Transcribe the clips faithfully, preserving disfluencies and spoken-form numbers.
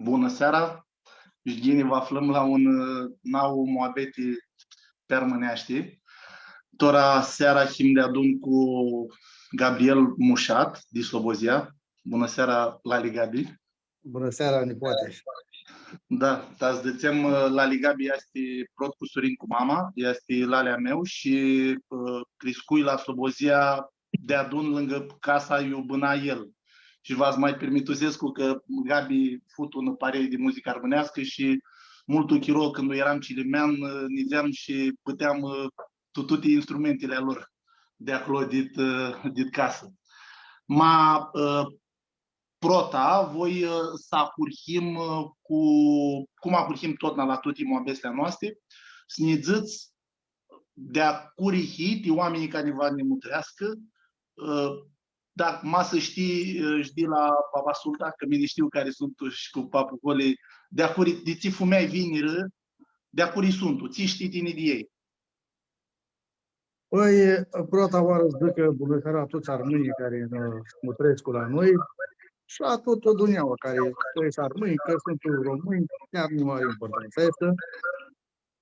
Bunã seara! Shi ghini vã aflãm la un, ã, nau muabeti pi armãneashti. Tora seara him deadun cu Gabriel Mushat, di Slobozia. Bunã seara, lali Gabi! Bunã seara, nipoate! Da, ta s-dzãtsem, ã, lali Gabi easti prot cusurin cu mama, easti lalea a meu shi, ã, criscui la Slobozia deadun lãngã casa iu bãna el. Shi va s-ma pirmitusescu cã Gabi fu tu unã parei di muzicã armãneascã shi multu chiro, cãndu eram cilimean, nidzeam shi bãteam, ã, tu tuti instrumentili a lor di aclo, dit, ã, dit casã. Ma, ã, prota, voi, ã, s-ahurhim, ã, cu, cum ahurhim totna la tuti muabetsli a noasti, s-nã dzãts di a curi hii, ti oaminjlji cari va nã mutreascã, ã, da, ma s-shtii, ã, shi di la baba Sulta, cã mini shtiu cari suntu shi cu papu Coli, di a curi, di tsi fumealji vinirã, di a curi suntu, tsi shtii tini di elj. Pãi, prota oarã s-dzãc cã bunã seara a tuts armãnjlji cari nã mutrescu la noi shi la tutã dunjaua cari suntu armãnj, cã suntu romãnj, chiar nu ari importantsã aestã.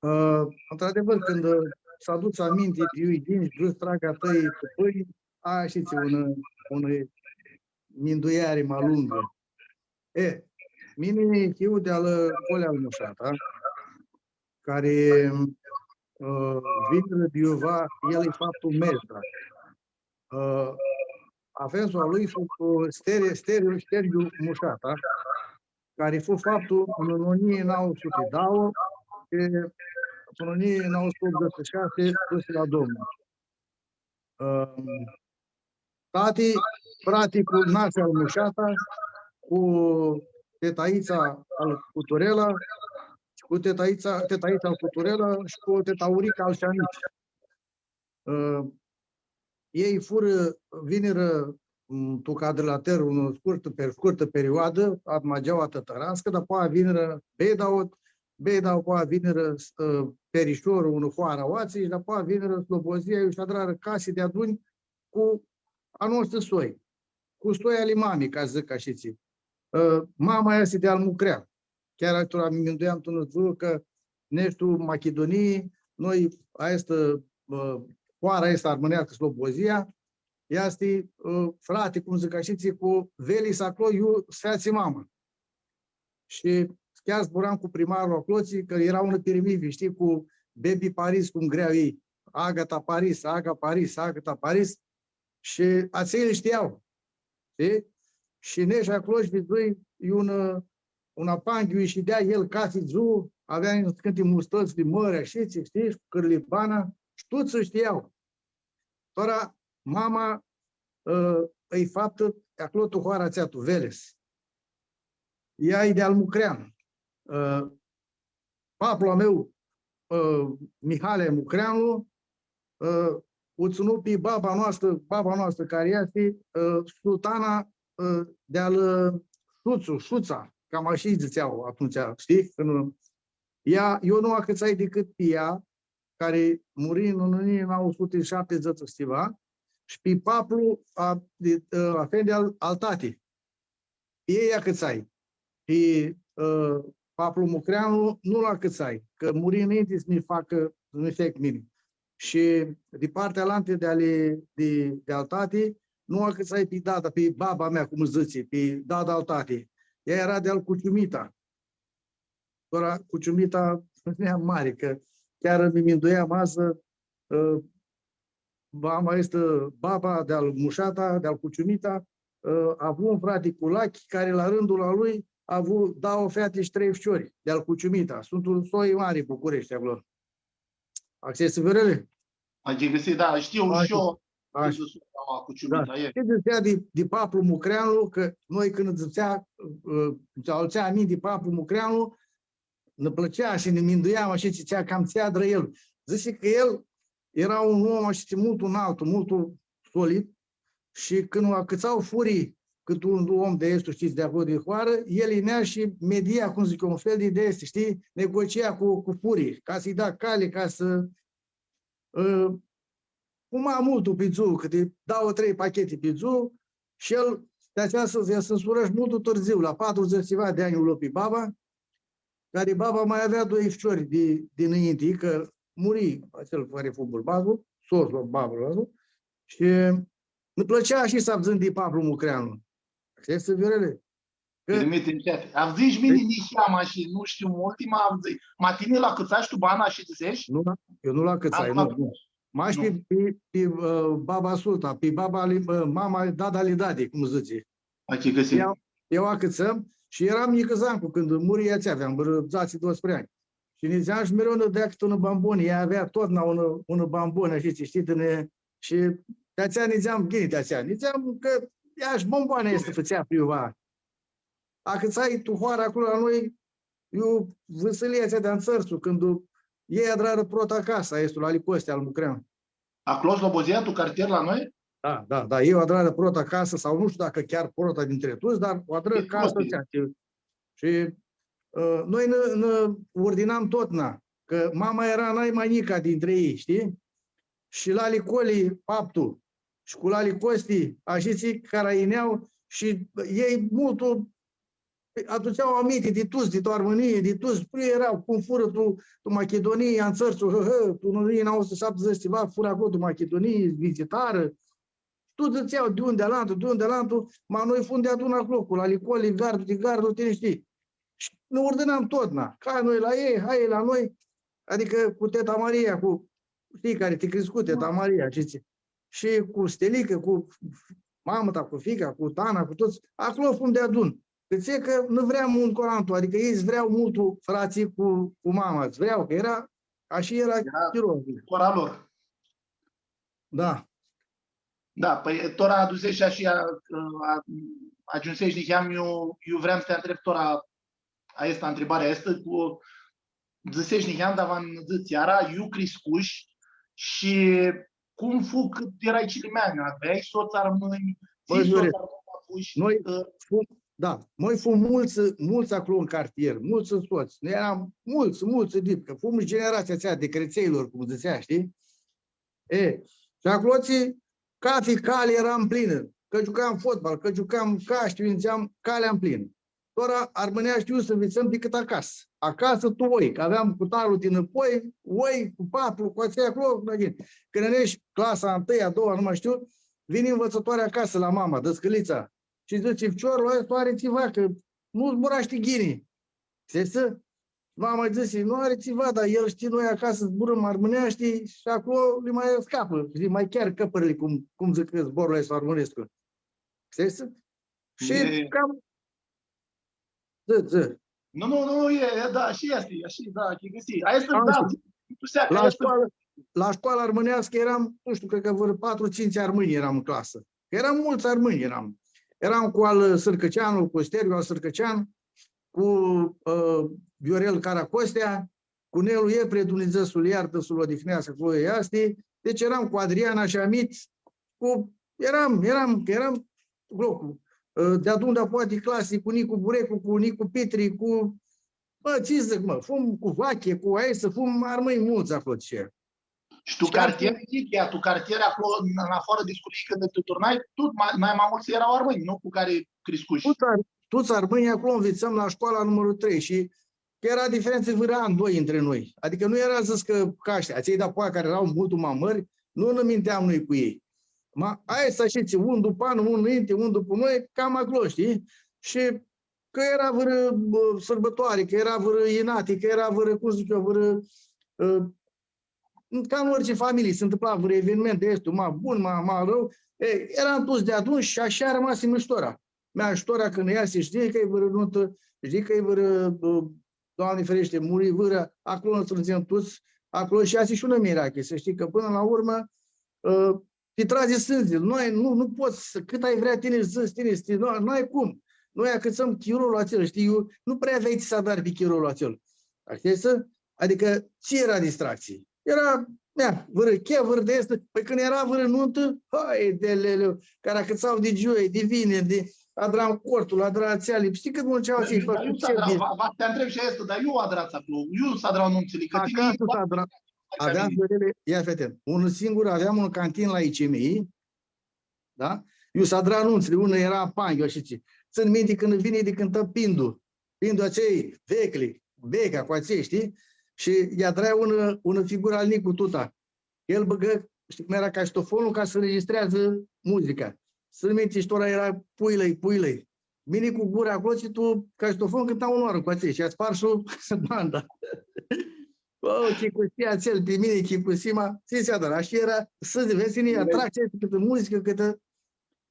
Ã, într-adevăr, cãndu, ã, s-adutsi aminti di iu yinj, di iu s-trag a tãi pãpãnj, ai shi tsi unã, unã mindueari ma lungã. E, mini hiu di al Colea al Mushata, cari, ã, vinirã di iuva, el e faptu Mezda. Ã, afendu a lui fu, ã, Stere-, Steriu, Steriu Mushata, cari fu faptu tu unã njilji nauã suti doi, e, tu unã njilji nauã suti optzeci și șase, dus la Domnul. Ã, tati, frati cu Nasi al Mushata, cu tetaitsa al Cuturela, cu tetaitsa, tetaitsa al Cuturela shi cu teta Urica al Shanici. Ã, elj furã, vinirã, m, tu Cadrilater, unã scurtã, pe scurtã perioadã, Atmageaua Tãtãreascã, dapoaia vinirã Beidaua, Beidaua, dapoaia vinirã, ã, Perishorlu, unã hoarã aoatsi, shi dapoaia vinirã Slobozia, iu sh-adrarã casi deadun cu a noastrã soi, cu soia ali mami, ca s-dzãc ashitsi. Ã, mama easti di al Mucrean. Chiar atumtsea mi minduiam tu unã dzuã cã neshu tu Machidunii, noi, aestã, ã, hoara aestã armãneascã, Slobozia, easti, ã, frati, cum dzãc ashitsi, cu Velis aclo, iu s-featsi mama. Shi chiar zburam cu primarlu aclotsi, cã eara unã pirimivi, shtii, cu Baby Paris, cum grea elj, Agata Paris, Aga Paris, Agata Paris. Shi atselj shtia, shtii? Shi neshu aclo shi vidzui, e un, un apanghiu, shi shidea el cathi dzuã, avea niscãnti mustãts di mãri, ashitsi, shtii, shi cu cãrlibana, shi tuts shtia. Tora mama, ã, e faptã aclo tu hoara atsea, tu Veles. Ea e di al Mucrean. Ã, paplu a meu, ã, Mihale Mucreanlu, ã, u tsãnu pi baba noastrã, baba noastrã cari easti, ã, sultana, ã, di al, ã, Shutsu, Shutsa, cam ashi dzãtsea atumtsea, shtii? Cãndu ea, eu nu acãtsai dicãt pi ea, cari muri tu unã njilji nauã suti shaptidzãts shi tsiva, shi pi paplu a, di, ã, afendi al, al tati. Pi elj acãtsai. Pi, ã, paplu Mucreanu nu-l acãtsai, cã muri nãinti s-mi facã, s-mi fec mini. Shi di partea alantã di ali, di, di al tati, nu acãtsai pi dada, pi baba mea, cum dzãtsi, pi dada al tati. Ea eara di al Cuciumita. Tora Cuciumita nea mari, cã chiar mi minduiam adzã, ã, mama easti baba di al Mushata, di al Cuciumita, ã, avu un frati Culachi, cari la rãndul a lui avu dauã feati shi trei ficiori, di al Cuciumita. Suntu soi mari Bucureshti aclo. Acces, Viorele? Aghicãsii, da, shtiu shi eu. Ashi. Ashi. Cã dzãtsea di, di paplu Mucreanu, cã noi cãndu dzãtsea, ã, dzãtsea aminti di paplu Mucreanu, nã plãtsea shi nã minduiam ashi, dzãtsea cam tsi adrã el. Dzãtsi cã el eara un om ashi multu analtu, multu solid, shi cãndu acãtsau furii, cãti un om di aestu, shtii, di aclo di hoarã, el yinea shi media, cum dzãc eu, un fel di, di aesti, shtii, negocia cu, cu furii, ca s-lji da cali, ca s-, ã, fuma multu pi dzuã, cãti dauã, trei pacheti pi dzuã, shi el Ti atsea s-, s-nsurã shi multu tãrziu, la patrudzãts tsiva di anj u lo pi baba, cari baba ma avea doi ficiori di, di nãinti, cã muri atsel cari fu bãrbatlu, sotslu a babalui, shi nji plãtsea shi s-avdzãm di paplu Mucreanu. Ashi easti, Viorele? Cã Pirmiti, shef. Avdzãi shi mini niheamã shi nu shtiu multi, ma avdzãi. Ma tini lu acãtsash tu bana shi dzãsesh? Nu, da, eu nu lu acãtsai, nu, nu. Mash pi, pi, pi, ã, baba Sulta, pi baba ali, ã, mama, dada ali dadi, cum dzãtsi. Achicãsim. Eu, eu acãtsãm shi eram njicãzancu cãndu muri, atsea aveam vãrã dzatsi, doisprãdzatsi anj. Shi nidzeam shi mereu nã dea cãti unã bamboni, ea avea totna unã, unã bamboni, ashi, tsi shtii, tini, shi ti atsea nidzeam, ghini, ti atsea nidzeam, cã ea shi bomboanã aestã fãtsea pi iuva. Acãtsai tu hoarã aclo la noi, iu vãsãlia atsea di Antsãrtsu, cãndu elj adrarã prota casã, aestu, la ali Costi al Mucreanu. Aclo, Slobozia, tu cartier la noi? Da, da, da, elj adrarã prota casã, sau nu shtiu dacã chiar prota dintrã tuts, dar u adrã casã, atsea, shi, ã, noi nã, nã urdinam totna, cã mama eara nai ma njica dintrã elj, shtii? Shi lali Coli, paptu, shi cu lali Costi, ashitsi cara yinea shi elj multu adutsea aminti di tuts, di tu Armãnii, di tuts, pãi eara, cum furã tu, tu Machidunii, Antsãrtsu, hã, hã, tu unã njilji nauã suti shaptidzãts tsiva, furã aclo tu Machidunii, vizitarã. Tuts dzãtsea di un di alantu, di un di alantu, ma noi fum deadun aclo, cu lali Coli, gardu di gardu, tini shtii. Shi nã urdinam totna, hai noi la elj, hai elj la noi, adicã cu teta Maria, cu, shtii, cari ti criscu, teta Maria, shtii? Shi cu Stelicã, cu mama ta, cu fica, cu Tana, cu tuts, aclo fum deadun. Cã tsi, cã nu vream un cu alantu, adicã elj vrea multu fratslji cu, cu mama, vrea, cã eara, ashi eara chirolu. Eara cora lor. Da. Da, pãi, tora adusesh shi ashi, a, a, agiumsesh niheam, eu, eu vream s-ti ntreb tora, aestã ntribari, aestã cu, dzãsesh niheam, dar va dzãts iara, iu criscush shi cum fu cãt earai cilimean, aveai sots armãnj, tsi sots armãnj avush, noi, ã, fum, da, noi fum multsã, multsã aclo tu cartier, multsã sots, noi earam multsã, multsã, adicã fum shi generatsia atsea di cretseilor, cum dzãtsea, shtii? E, shi aclo tsi, cathi cali eara mplinã, cã giucam fotbal, cã giucam cashti, nidzeam, calea mplinã. Tora armãneashti iu s-nvitsãm dicãt acasã. Acasã tu oi, cã aveam cutarlu di nãpoi, oi cu patru, cu atsea aclo, la ghini. Cãndu neshi clasa a ntãia, a daua, nu ma shtiu, vini nvitsãtoarea acasã la mama, dãscãlitsa, shi dzãtsi, ficiorlu aestu ari tsiva, cã nu zburashti ghini. Shtii? Mama dzãsi, nu ari tsiva, dar el, shtii, noi acasã zburãm armãneashti shi aclo li ma scapã, li ma chearã cãpãrli, cum, cum dzãc zborlu aestu armãnescu. Shtii? Shi cam... Dzã, dzã. Nu, nu, nu, e, e, da, shi easti, shi, da, achicãsii. Aestã, da, tu seaca, la shcoalã, la shcoala armãneascã eram, nu shtiu, cred cã vãrã patru, tsintsi armãnj eram tu clasã. Eram multsã armãnj, eram. Eram cu al Sãrcãceanu, cu Stergiu al Sãrcãcean, cu, ã, Viorel Caracostea, cu Nelu Iepre, Dumnidzã s-lu iartã, s-lu odihneascã, cu elj easti. Deci eram cu Adriana shi Amit, cu, eram, eram, eram loclu. Ã, deadun dapoaia di clasi, cu Nicu Burecu, cu Nicu Pitri, cu, bã, tsi dzãc, mã, fum cu Vache, cu aeshti, fum armãnj multsã aclo, tsi. Shi tu cartier, Nichea, tu cartier aclo, în, în afară de sculii, cãndu ti turnai, tut ma, nai ma multsã eara armãnj, nu, cu cari criscush. Tuts ar-, tuts armãnjlji aclo nvitsam la shcoala numãrul trei shi eara diferentsã vãrã an, doi ntrã noi. Adicã nu eara dzãs cã, ca ashi, atselj dapoaia cari eara multu ma mãri, nu nã minteam noi cu elj. Ma, aestã shi tsi, un dupã an, un nãinti, un dupã noi, cam aclo, shtii? Shi cã eara vãrã, bã, sãrbãtoari, cã eara vãrã inati, cã eara vãrã, cum dzãc eu, vãrã, ã, ca tu orice familii, s-ntãmpla vãrã eveniment di aestu, ma bun, ma, ma arãu, e, earam tuts deadun shi ashi armasi shi tora. Mea, shi tora cãndu easi, shtii cã e vãrã numtã, shtii cã e vãrã, ã, Doamne ferește, muri vãrã, aclo nã strãndzem tuts, aclo shi easi shi unã mirachi, s-shtii cã pãnã la urmã, ã, ti tradzi sãndzili. Noi, nu, nu pots s-, cãt ai vrea tini s-dzãts, tini, shtii, nu, nu ai cum. Noi acãtsãm chirolu atsel, shtii, iu nu prea aveai tsi s-adari pi chirolu atsel. Ashi easti? Adicã, tsi eara distractsii? Eara, mea, vãrã chef, vãrã di aestã, pãi cãndu eara vãrã numtã, hai di leu, cari acãtsa di gioi, di vineri, di adra cortul, adra atseali, shtii cãt multsea s-fac, dar iu s-adra, va, va ti ntreb shi aestã, dar iu adrats aclo, iu s-adra numtsãli, cã tini... Acasã s-adra, aveam, ia fete, un singur, aveam un cantin la I C M I, da? iu s-adra anuntsli, unã eara Panghiu, ashitsi. Tsãn minti cãndu vini di cãntã Pindu. Pindu atselj veclji, veclja cu atselj, shtii? Shi lj-adrai unã, unã figurã al Nicu Tuta. El bãgã, shtii cum eara, cashtofonlu ca s-înregistreadzã muzica. Tsãn minti, shi tora eara puilei, puilei. Mini cu gura aclo, shi tu cashtofon cãntam unãoarã cu atselj shi atsparsu banda. O, chicusi atsel pi mini, chicusi, ma, tsi s-adarã? Ashi eara, s-vedz, tini, atractsia aestã cãtã muzicã, cãtã...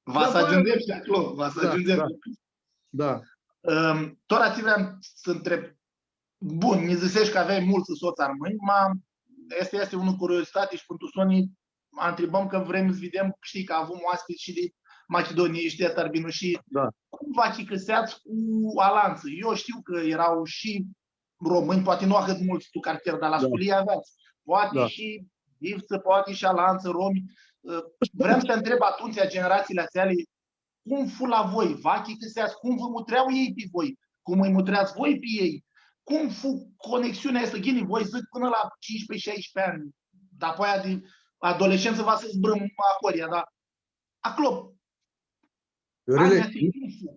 Va s-agiundzem shi aclo, va s-agiundzem. Da, da. Ãm, tora tsi vream s-ti ntreb. Bun, nji dzãseshi cã aveai multsã sots armãnj, ma aestã easti unã curiozitati shi pãn tu soni ntribãm cã vrem s-videm, shtii, cã avum oaspits shi di Machidunii shi di Arbinushii. Da. Cum vã achicãseats cu alantsã? Eu shtiu cã eara shi romãnj, poati nu ahãt multsã tu cartier, dar la sculii aveats. Poati shi ghiftsã, poati shi alantsã, romi. Ã, vream s-ti ntreb atumtsea, generatsiili atseali, cum fu la voi? Vã achicãseats, cum vã mutrea elj pi voi? Cum lji mutreats voi pi elj? Cum fu conexiunea aestã? Ghini, voi dzãc pãnã la cincisprezece, șaisprezece anj. Dar apoi di adolescentsã va s-zburãm ahoryea, dar aclo. Viorele,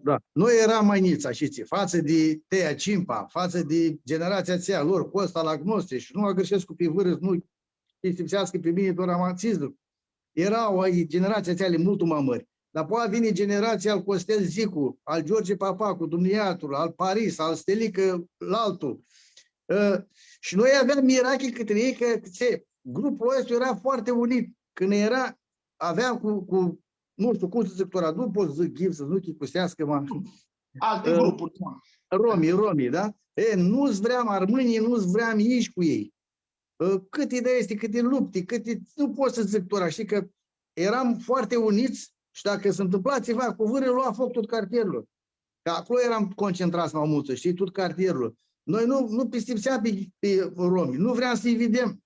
da, noi earam ma njits, ashitsi, fatsã di Tea Cimpa, fatsã di generatsia atsea a lor, Costa, la noshtri, shi nu agãrshescu pi vãrã, nu pistipseascã pi mini, doar am atsizlu. Eara, ai, generatsia atseali multu ma mãri. Dar apoi vini generatsia al Costel Zicu, al George Papacu, Dumniatru, al Paris, al Stelicã, la altu. Ã, shi noi aveam mirachi cãtrã elj cã, tsi, grupul aestu eara foarte unit. Cãndu eara, avea cu, cu, nu shtiu cum s-dzãc tora, nu pot s-dzãc ghiftsã, s-nu chicuseascã, ma... Alti grupuri, da. Romi, romi, da? E, nu-ts vream armãnjlji, nu-ts vream ici cu elj. Ã, cãti di aesti, cãti lupti, cãti, nu pot s-dzãc tora, shtii cã earam foarte units shi dacã s-ntãmpla tsiva cu vãrã, lua foc tut cartierlu. Cã aclo earam concentrats ma multsã, shtii, tut cartierlu. Noi nu, nu pistipseam pi, pi romi, nu vream s-lji videm.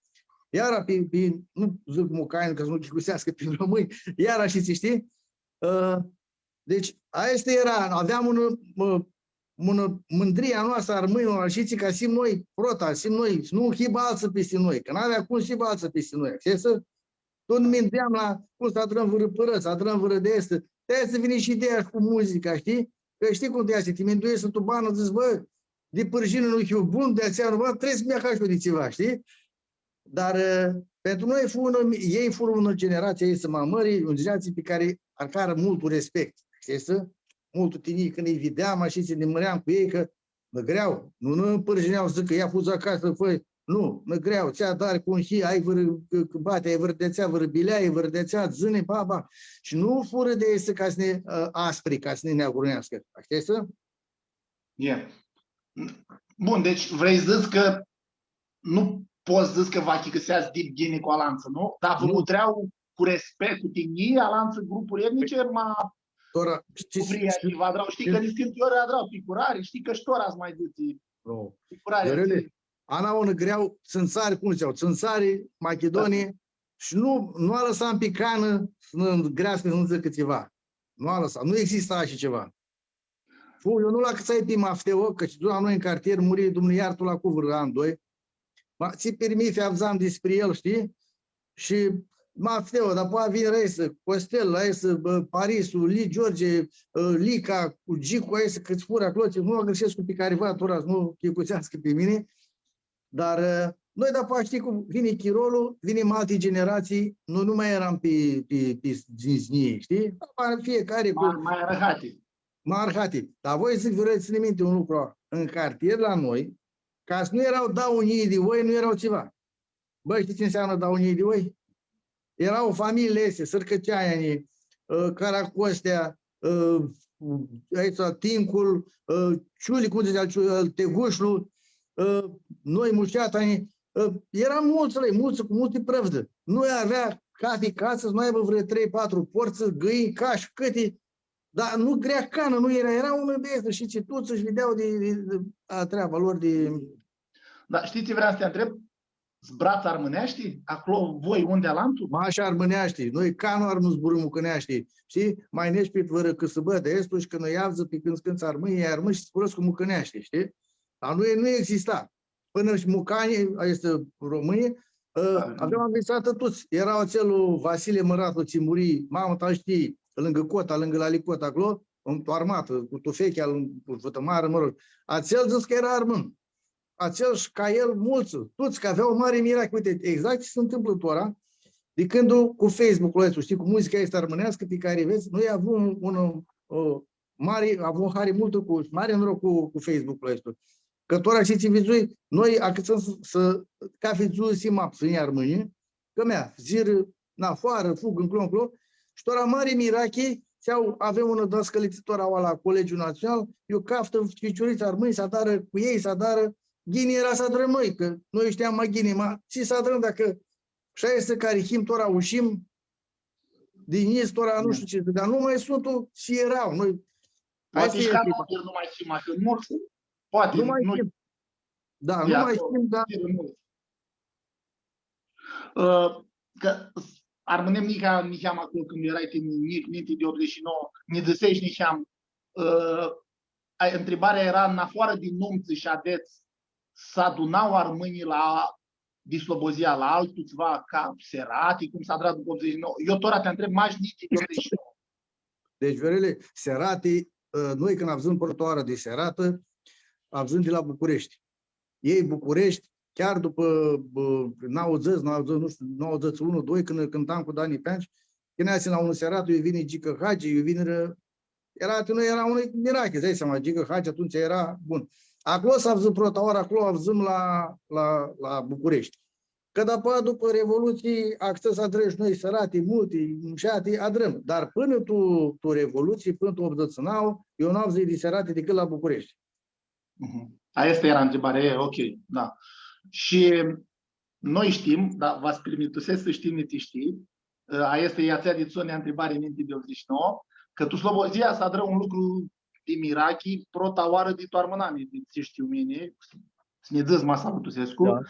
Iara pi, pi, nu dzãc mucani, ca s-nu chicuseascã pi romãnj, iara shi tsi, shtii? Ã, Deci, aestã eara, aveam unã, mã, unã mãndrii a noastrã a armãnjlor, ashitsi, ca s-him noi prota, s-him noi, s-nu hibã altsã pisti noi, cã n-avea cum s-hibã altsã pisti noi. Shi s-, tut minduiam la cum s-adrãm vãrã pãrã, s-adrãm vãrã di aestã. Di aestã vini shi ideea shi cu muzica, shtii? Cã shtii cum easti, ti mindueshti tu banã, dzãts, bã, di pãrjinã nu hiu bun, di atsea nu, bã, trebuie s-mi ia shi eu di tsiva, shtii? Dar, ã, pentru noi fu unã, elj furã unã generatsii, aeshti ma mãri, unã generatsii pi cari arcarã multu respect. Shtii? Multu tinjii, cãndu lji videam, ashitsi, nã mãream cu elj, cã nã grea, nu nã pãrjinea, dzãc cã ia fudz acasã, fã, nu, nã grea, tsi adari, cum hii, ai vãrã, cã, cã bati, ai vãrã di atsea, vãrã bilea, ai vãrã di atsea, dzã-nã, ba, ba. Shi nu furã di aeshti ca s-nã, ã, aspri, ca s-nã, nã agruneascã. Shtii? E. Bun, deci vrei s-dzãts cã nu pots s-dzãts cã vã achicãseats dip ghini cu alantsã, nu? Dar vã mutrea cu respect, cu tinjii, alantsã grupuri etnice, ma... Tora, shtii, cu vria shi vã adra, shtii cã niscãnti ori adra picurari, shtii cã shi tora s-ma dzãtsi picurari. Viorele, ana unã grea, tsãntsari, cum dzãtsea, tsãntsari, Machidunii, shi nu, nu alãsam pi canã s-nã greascã, s-nã dzãcã tsiva. Nu alãsam, nu exista ashi tsiva. Fu, eu nu-l acãtsai pi Mafteo, cã shi la noi tu cartier muri, Dumnidzã ljartã, la cu vãrã an, doi. Ma tsi pirmithi avdzam dispri el, shtii? Shi Mafteo, dar apoi vini aeshti, Costel, aeshti, bã, Parisu, Li George, ã, Lica, cu Gicu, aeshti, cãts furã aclo, tsi nu agãrshescu pi cariva, tora s-nu chicuseascã pi mini. Dar, ã, noi, dapoaia, shtii cum, vini chirolu, vinim alti generatsii, noi nu ma earam pi, pi, pi znjii, shtii? Dapoaia fiecare cu... Ma, ma arãhati. Ma arãhati. Dar voi dzãc, Viorele, tsãni minti un lucru. În cartier la noi, ca s-nu eara dauã njilji di oi, nu eara tsiva. Bã, shtii tsi înseamnă dauã njilji di oi? Eara familiili aesti, Sãrcãceanjlji, ã, Caracostea, ã, aeshti, Tincul, ã, Ciuli, cum dzãtsea, Ciu-, ã, Tegushlu, ã, noi, Mushatani, ã, eara multsã, lei, multsã, cu multi prãvdzã. Nu avea cathi casã s-nu aibã vãrã trei, patru portsã, gãinj, cash, cãti, dar nu grea canã, nu eara, eara unã di aesti shi tsi, tuts sh-videa di, di, di, a, treaba lor di... Dar shtii tsi vream s-ti ntreb? Zburats armãneashti? Aclo voi, un di alantu? Mash armãneashti. Noi canãoarã nu zburãm mucãneashti. Shtii? Ma neshu pi vãrã cãsãbã di aestu shi cãndu lj-avdzã pi cãntsã, cãntsã armãnj, elj armãnj shi zburãscu mucãneashti, shtii? La noi nu exista. Pãnã shi mucanjlji, aeshti romãnj, ã, aveam anvitsatã tuts. Eara atsel Vasile Mãratlu, tsi muri, mama ta shtii, lângã Cota, lângã Lali Cota, aclo, în, tu armatã, cu tufechea, cu vãtãmarã, mă rog. Atsel dzãsi cã eara armãn. Atsel shi ca el, multsã, tuts, cã avea o mari mirachi. Uite, exact ce se întâmplă tora, de cãndu cu Facebook-ul ăsta, știi, cu muzica asta armânească pe care vezi, noi avem un, un, o mari, avem hari multã cu, mari noroc cu, cu Facebook-ul ăsta. Cã tora, știi ce vidzui? Noi acãtsãm s-, s-, cathi dzuã s-him apsãnj armãnj, cã mea, dzãsirã, nafoarã, fug, nclo, nclo. Shi tora mari mirachi, tsi au, avem unã dascãlitsã tora la Colegiul Național, iu caftã ficiurits armãnj, s-adarã cu elj, s-adarã, ghini eara s-adrãm noi, cã noi shtiam ma ghini, ma tsi s-adrãm dacã shi aeshti cari him, tora aushim, di njits, tora nu shtiu tsi, dar nu mai suntu tsi eara, noi, poati aestã shi easti ca echipa. Noi nu mai him ahãt multsã, poati nu mai him. Da, nu mai him, dar ã, cã armãnem nica, niheamã aclo cãndu earai tini njic, ninti di optzeci și nouă, nji dzãseshi niheamã, ã, ai, ntribarea eara, în afară di numtsã shi adets, s-aduna armãnjlji la, di Slobozia, la altu tsiva ca serati, cum s-adra dupã optzeci și nouă? Eu tora ti ntreb, mash ninti di optzeci și nouă. Deci, Viorele, serati, ã, noi cãndu avdzãm prota oarã di seratã, avdzãm di la Bucureshti. Elj Bucureshti, chiar dupã, bã, nauãdzãts, nauãdzãts, nu shtiu, nauãdzãts unu, doi, cãndu cãntam cu Dani Peanci, cãndu easi la unã seratã, iu vini Gicã Hagi, iu vinirã, eara, ti noi eara unã mirachi, dai seama, Gicã Hagi atumtsea eara bun. Aclo s-avdzã prota oarã, aclo avdzãm la, la, la Bucureshti. Cã dapoaia, dupã Revolutsii, acãtsã s-adrãm shi noi serati, multi, mushati, adrãm. Dar pãnã tu, tu Revolutsii, pãnã tu optzeci și nouă, eu nu avdzãi di serati dicãt la Bucureshti. Mhm. Aestã eara ntribarea, e, ok, da. Shi noi shtim, da, va s-pirmitusescu s-shtii, niti shtii, ã, aestã e atsea di tsi nj-ntribari ninti di optzeci și nouă, cã tu Slobozia s-adrã un lucru di mirachi, prota oarã di tu armãnami, di tsi shtiu mini, s-nji dzãts ma s-alãtusescu, da.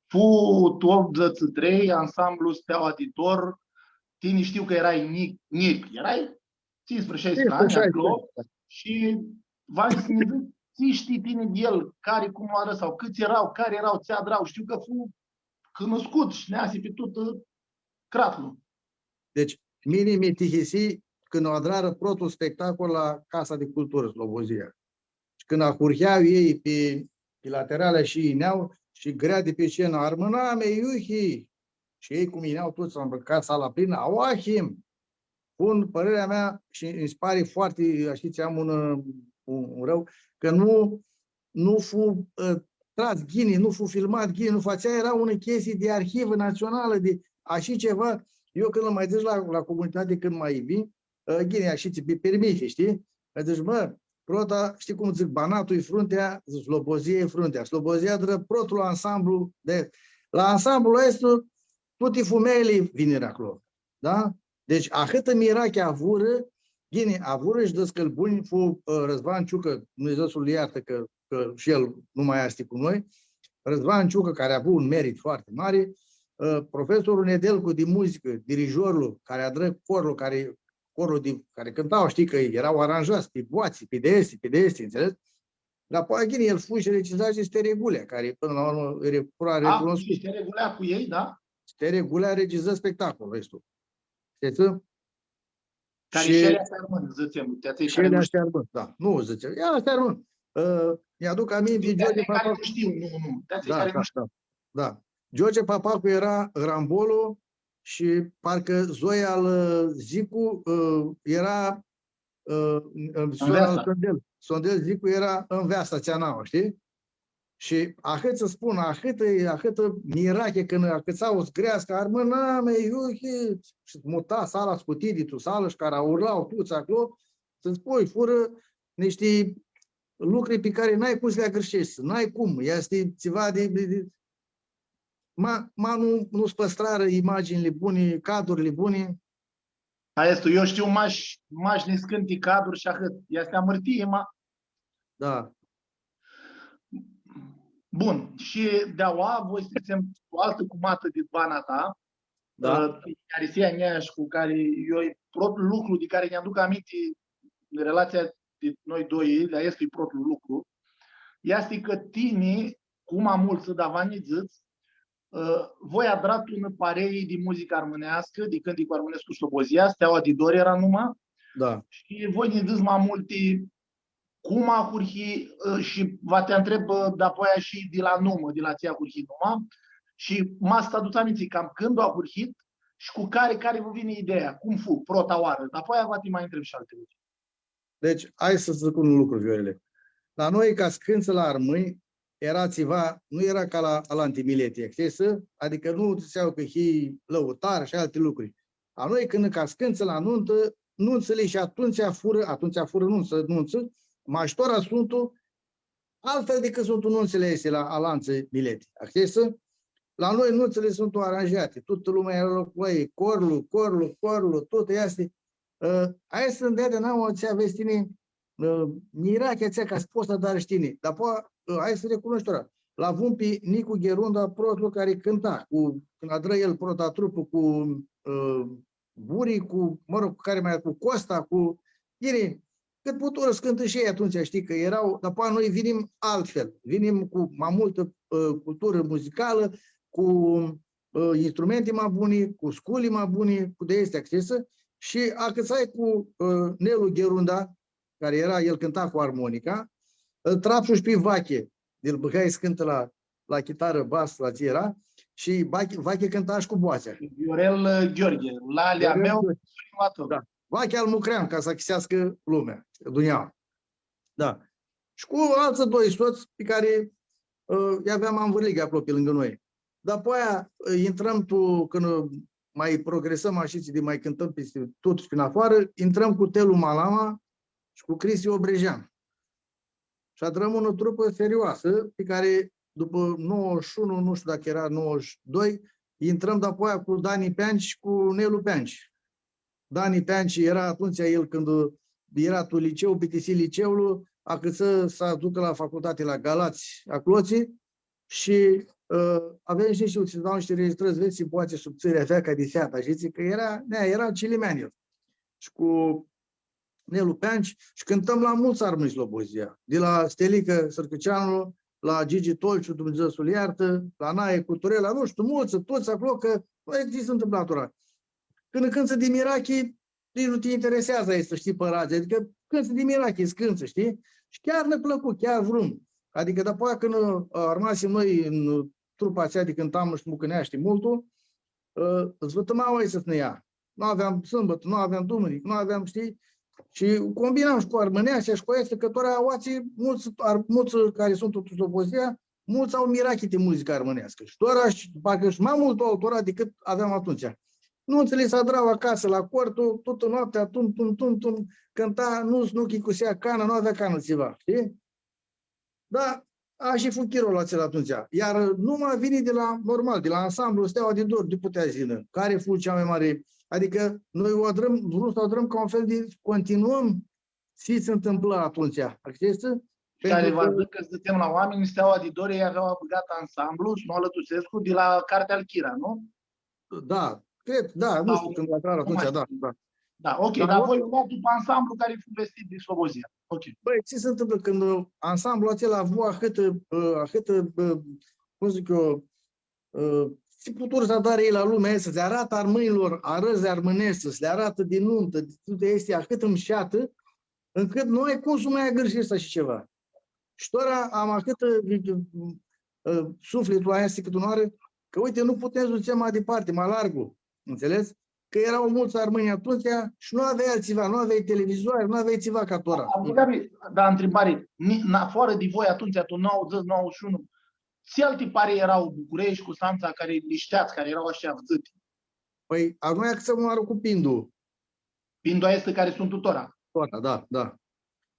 Fu tu optzeci și trei, ansamblu Steaua di Dor, tini shtiu cã earai njic, njic, earai tsisprãdzatsi, shasprãdzatsi anj aclo, da. Shi va s-nji dzãts, tsi shtii tini di el, cari cum lu adrã sau cãts eara, cari eara, tsi adra, shtiu cã fu cunuscut shi neasi pi tut, ã, cratlu. Deci, mini mi tihisii cãndu adrarã protlu spectacol la Casa di Culturã, Slobozia. Shi cãndu ahurhea elj pi, pi laterali shi yinea shi grea di pi scenã, „Armãnami, iuhi!” Shi elj cum yinea tuts, ãmbrãca sala plinã, „Aoa him!” Bun, părerea mea, shi nji si pari foarte, shtii, am un, un, un rău, cã nu, nu fu, ã, tras ghini, nu fu filmat ghini, nu fu, atsea eara unã chestie di arhivã națională, di ashi ceva. Eu cãndu lu ma dzãc la, la comunitate, cãndu ma vin, ã, ghini, ashi tsi, pi pirmithi, shtii? Dzãc, „Mã, prota, shtii cum dzãc, Banatul e fruntea, dzãc, Slobozia e fruntea.” Slobozia adrã protlu ansamblu di, la ansamblul aestu, tuti fumeljli vinirã aclo, da? Deci, ahãtã mirachi avurã, ghini, avurã shi dãscãlj bunj, fu, ã, Răzvan Ciucã, Dumnidzã s-lu iartã, cã, cã shi el nu ma easti cu noi, Răzvan Ciucã, cari avu un merit foarte mari, ã, profesorlu Nedelcu di muzicã, dirijorlu, cari adrã corlu, cari, corlu di, cari cãnta, shtii, cã eara aranjats pi boatsi, pi di aesti, pi di aesti, înțeles? Dar apoi, ghini, el fu shi regizat shi Stere Gulea, cari, pãnã la urmã, e re-, pura recunoscut. A, fu shi Stere Gulea cu elj, da? Stere Gulea regizã spectacolul aestu. Shtii? Cari shi el easti armãn, dzãtsem, ti atsea shi cari el nu easti shtiu. Armãn, da. Nu dzãtsem, el easti armãn. Ã, nj-aduc aminti, ti atsea George Papacu. Cari nu shtiu, nu, nu. Ti atsea cari nu shtiu. Da, da. George Papacu eara Rambolu shi parcã Zoia al, ã, Zicu, ã, eara, ã, ã, sora al Sondel. Sondel Zicu eara Nveasta, atsea nauã, shtii? Shi ahãt s-spun, ahãtã, ahãtã mirachi, cãndu acãtsau s-greascã, „Armãnami, iuhi!” Shi muta sala, scuti di tu salã shi cara urla tuts aclo, s-spui, furã nishti lucri pi cari n-ai cum s-li agãrsheshti, n-ai cum, easti tsiva di, di, di, ma, ma nu, nu s-pãstrarã imaginili buni, cadurli buni. Aestã, eu shtiu mash, mash niscãnti caduri shi ahãt. Easti amãrtii, ma. Da. Bun, shi di aua, voi s-dzãtsem, cu altã cumatã di bana ta, da, ã, cari s-ia nea shi cu cari eu, protlu lucru di cari nj-aduc aminti în relația di noi doi, dar easti protlu lucru, easti cã tini, cum am multsã, dar va nji dzãts, ã, voi adrat unã parei di muzicã armãneascã, di cãntic armãnescu Slobozia, Steaua di Dor eara numa, Da. Shi voi nã dzãts ma multi cum ahurhi, ã, shi va ti ntreb, ã, dapoaia shi di la numã, di la tsi ahurhi numa, shi ma s-ti aduts aminti cam cãndu ahurhit shi cu cari, cari vã vini ideea, cum fu prota oarã, dapoaia va ti ma ntreb shi alti lucri. Deci, hai s-dzãc un lucru, Viorele. La noi, ca s-cãntsã la armãnj, eara tsiva, nu eara ca la alanti mileti, shtii, adicã nu dzãtsea cã hii lãutar shi alti lucri. La noi, cãndu ca s-cãntsã la numtã, numtsãli shi atumtsea furã, atumtsea furã numtsã, numtsã, ma shi tora suntu altfel dicãt suntu numtsãli aesti la alanti mileti. Shtii? La noi numtsãli suntu aranjati, tutã lumea eara cu elj, corlu, corlu, corlu, tut easti. Ã, aestã nj-deadi nauã tsi avets tini, ã, mirachea atsea ca s-pots s-adari shi tini. Dar po-, ã, hai s-recunoshti tora. L-avum pi Nicu Gherunda, protlu cari cãnta cu, cãndu adrã el prota trupã cu, ã, Buri, cu, mă rog, cu cari ma, cu Costa, cu, ghini, cãt puturã s-cãntã shi elj atumtsea, shtii, cã eara, dar po noi vinim altfel. Vinim cu ma multã, ã, culturã muzicalã, cu, ã, instrumenti ma buni, cu sculi ma buni, cu di aesti, shtii? Shi acãtsai cu, ã, Nelu Gherunda, cari eara, el cãnta cu armonica, ãl trapsu shi pi Vache, di-l bãgai s-cãntã la, la chitarã, bas, la tsi eara, shi Vache, Vache cãnta shi cu boatsea. Viorel, ã, Gheorghe, lalea Viorel meu, Gheorghe. Lalea ta. Da. Vache al Mucrean, ca s-achicãseascã lumea, dunjaua. Da. Shi cu altsã doi sots pi cari, ã, lj-aveam anvãrliga aclo pi lângã noi. Dapoaia, ã, intrãm tu, cãndu, ã, ma progresãm, ashitsi, di ma cãntãm pisti tut shi prin afoarã, intrãm cu Telu Malama shi cu Cristi Obrejean. Shi adrãm unã trupã serioasã, pi cari, dupã nouãdzãts shi unu, nu shtiu dacã eara nouãdzãts shi doi, intrãm dapoaia cu Dani Peanci shi cu Nelu Peanci. Dani Peanci eara atumtsea, el cãndu eara tu liceu, bitisi liceul, acãtsã s-ducã la facultati la Galats, aclotsi, shi, ã, avea shi, nu shtiu, tsi dau nishti registrãri, vedz, tsi boatsi subtsãri avea ca di featã, shi dzãtsi cã eara, nea, eara cilimean el. Shi cu Nelu Peanci, shi cãntãm la multsã armãnj Slobozia, di la Stelicã Sãrcãceanu, la Gigi Tolciu, Dumnidzã s-lu iartã, la Nae Cuturela, nu shtiu, multsã, tuts aclo, cã, bãi, tsi s-ntãmplã tora. Cãndu cãntsã di mirachi, nitsi nu ti intereseadzã aestã, shtii, pãradz, adicã cãntsã di mirachi, s-cãntsã, shtii? Shi chiar nã plãcu, chiar vrum. Adicã, dapoaia cãndu, ã, armasim noi tu trupa atsea di cãntam shi mucãneashti multu, ã, s-vãtãma aoatsi s-nã ljea. Nu aveam sãmbãtã, nu aveam dumãnicã, nu aveam, shtii? Shi combinam shi cu armãneashti shi cu aestã, cã tora aoatsi multsã, ar-, multsã cari suntu tu Slobozia, multsã au mirachi di muzicã armãneascã. Shi tora, shi parcã shi ma multu au tora dicãt aveam atumtsea. Numtsãli s-adra acasã, la cortu, tutã noaptea, tum, tum, tum, tum, cãnta, nu, nu chicusea canã, nu avea canã tsiva, shtii? Da, ashi fu chirolu atsel atumtsea. Iar numa vini di la, normal, di la ansamblu Steaua di Dor, di putea s-yinã, cari fu cea mai mari, adicã noi u adrãm, vrum s-u adrãm ca un fel di, continuãm tsi s-ntãmplã atumtsea. Acceptã? Cari va dzãcã cã s-dzãtsem la oaminj, Steaua di Dor, elj avea bãgat ansamblu, s-nu alãtusescu, di la cartea al Chira, nu? Da, cred, da, nu shtiu cãndu intrarã atumtsea, da, da. Da, ok, dar voi luat dupã ansamblu cari fu vestit di Slobozia. Ok. Bãi, tsi s-ntãmplã cãndu, ã, ansamblul atsel avu ahãtã, ã, ahãtã, ã, cum dzãc eu, ã, tsi puturã s-adarã elj la lumea aestã, s-lã aratã armãnjlor arãdz armãneshti, s-lã aratã di numtã, di tuti aesti, ahãtã mushatã, ãncãt nu ai cum s-u ma agãrsheshti ashi tsiva. Shi tora am ahãtã, ã, suflitlu aestu cãtã unã oarã, cã, uite, nu putem s-dutsem ma diparti, ma largu, ãntsãledz? Cã eara multsã armãnj atumtsea shi nu aveai altsiva, nu aveai televizoare, nu aveai tsiva ca tora. Am, Gabi, da, ntribari, ni-, în afară de voi atunci, tu nouăzeci, nouăzeci și unu, tsi alti pari eara Bucureshti, Custantsa, cari li shteats, cari eara ashi avdzãti? Pãi, a noi acãtsãm unã oarã cu Pindu. Pindu aesti cari suntu tora. Tora, da, da.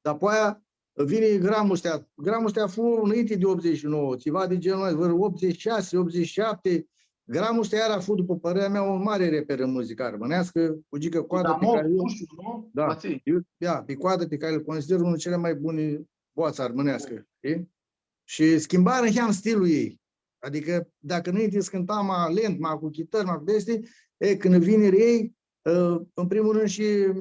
Dapoaia vini Gramustea. Gramustea fu nãinti di optzeci și nouă, tsiva di genul ăsta, vãrã optzeci și șase, optzeci și șapte. Gramustea iara fu, dupã părerea mea, un mari reper în muzica armãneascã, cu Gicã Coadã, Damov, pi cari eu, nu shtiu, nu? Da, eu, da, pi Coadã, pi cari îl consider unul dintre cele mai bune boatse armãneascã, știi? Shi schimbarã niheam stilul elj. Adicã, dacã nãinti s-cãnta ma lent, ma cu chitãri, ma cu di aesti, e, cãndu vinirã elj, ã, în primul rând shi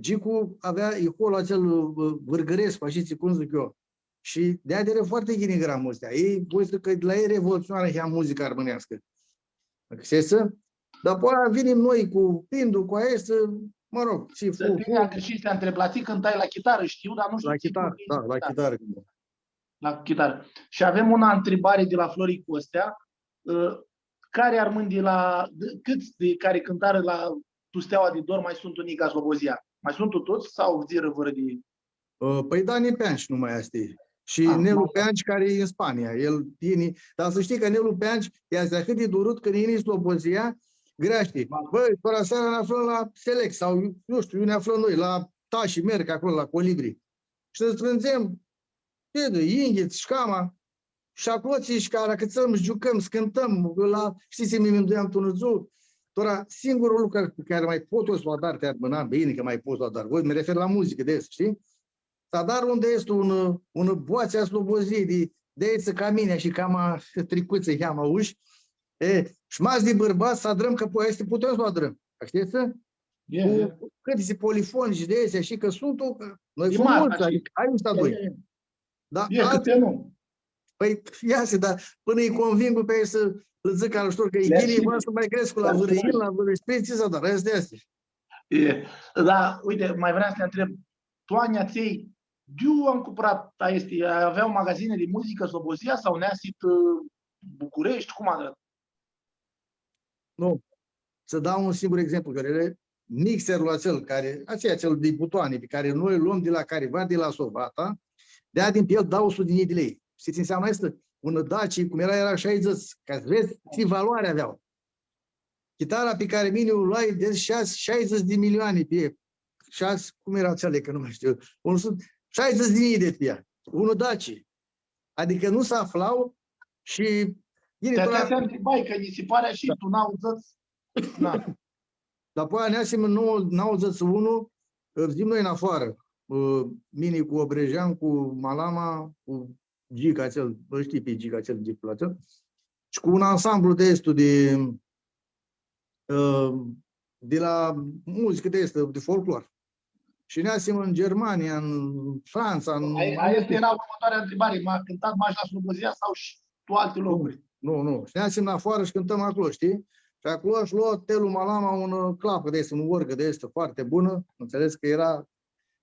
Gicu avea iholu atsel, ã, vãrgãrescu, ashi tsi, cum dzãc eu. Shi di-aia eara foarte ghini Gramustea. Elj, voi s-dzãc cã di la elj revoluționarã niheam muzica armãneascã. Acceptã? Dar apoi vinim noi cu Pindu, cu aesti, Mă rog, tsi fu, tini fu. Agãrshii s-ti ntreb, la tsi cãntai la chitarã, shtiu, dar nu shtiu tsi cãntai la chitarã. Da, la chitarã. La chitarã. Shi avem unã ntribari di la Flori Costea, ã, cari armãnj di la, di, cãts di cari cãntarã la tu Steaua di Dor ma suntu nica Slobozia? Ma suntu tuts sau fudzirã vãrã di Ã, pãi da, Nepeanci nu ma easti. Shi Nelu Peanci, cari e tu Spania, el yini, dar s-shtii cã Nelu Peanci easti ahãt di durut cãndu yini Slobozia, greashti. Bã, tora seara nã aflãm la Select sau, nu shtiu, iu nã aflãm noi, la Tashi Merc, aclo, la Colibri. Shi nã strãndzem, yinghits, shi cama, shi aclo tsi, shi cara cãtsãm, giucãm, s-cãntãm, la, shtii, mi minduiam tu unã dzuã. Tora, singurlu lucru cari, cari ma pot eu s-lu adar, ti armãnami, bine cã ma pot s-lu adar, voi mi refer la muzicã di aestã, shtii? S-adar unã di aestã, unã, unã boatsi a Slobozii, di, di aestã ca mini, shi cama tricutsã, cama ushi. E, shi mash di bãrbats, s-adrãm, cã po-, aestã putem s-lu adrãm. Shtii? Cu cãntitsi polifonici di aesti, shi cã suntu, cã noi fum multsã, adicã, ai un stat doi. Da, e, altsã, cãtse nu? Pãi, ia s-, da, pãnã lji conving pi aeshti s-lã dzãc alushtor cã e ghini, va s-ma crescu la vãrã, la vãrã, shtii, tsi s-adar, aestã easti. E, da, uite, ma vream s-ti ntreb, tu anjlji atselj, di iu am cumpãrat aesti, avea magazini di muzicã, Slobozia, sau neasit, ã, Bucureshti, cum adrã? Nu. S-dau un singur exemplu, cari e mixerlu atsel, cari, atsel, atsel di butoani, pi cari noi lu lom di la cariva, di la Sovata, deadim pi el dauã suti di njilji di lei. Shtii tsi ãnseamnã aestã? Unã Daci, cum eara, eara shaidzãts, ca s-vedz tsi valoari avea. Chitara pi cari mini u loai di shasi, shaidzãts di milioani pi ea. Shasi, cum eara atseali, cã nu ma shtiu. Unã sutã, shaidzãts di njilji di pi ea. Unã Daci. Adicã nu s-afla shi... Bine, ti atsea ti ntribai, cã nji si pari shi tu nauãdzãts. Da. Dapoaia neasim tu nauãdzãts shi unu, fudzim noi nafoarã. Ã, mini cu Obrejean, cu Malama, cu Gica atsel, lu shtii pi Gica atsel, Gica atsel. Shi cu un ansamblu di aestu di, ã, di la muzicã di aestã, di folclor. Shi neasim tu Germania, tu Frantsa, tu... Aia, aia eara urmãtoarea ntribari. Ma cãntat mash la Slobozia sau shi tu alti locuri? Nu, nu. Shi neasim nafoarã shi cãntãm aclo, shtii? Shi aclo shi lo Telu Malama unã, ã, clapã di aestã, unã orgã di aestã foarte bunã. Ãntsãlegi cã eara...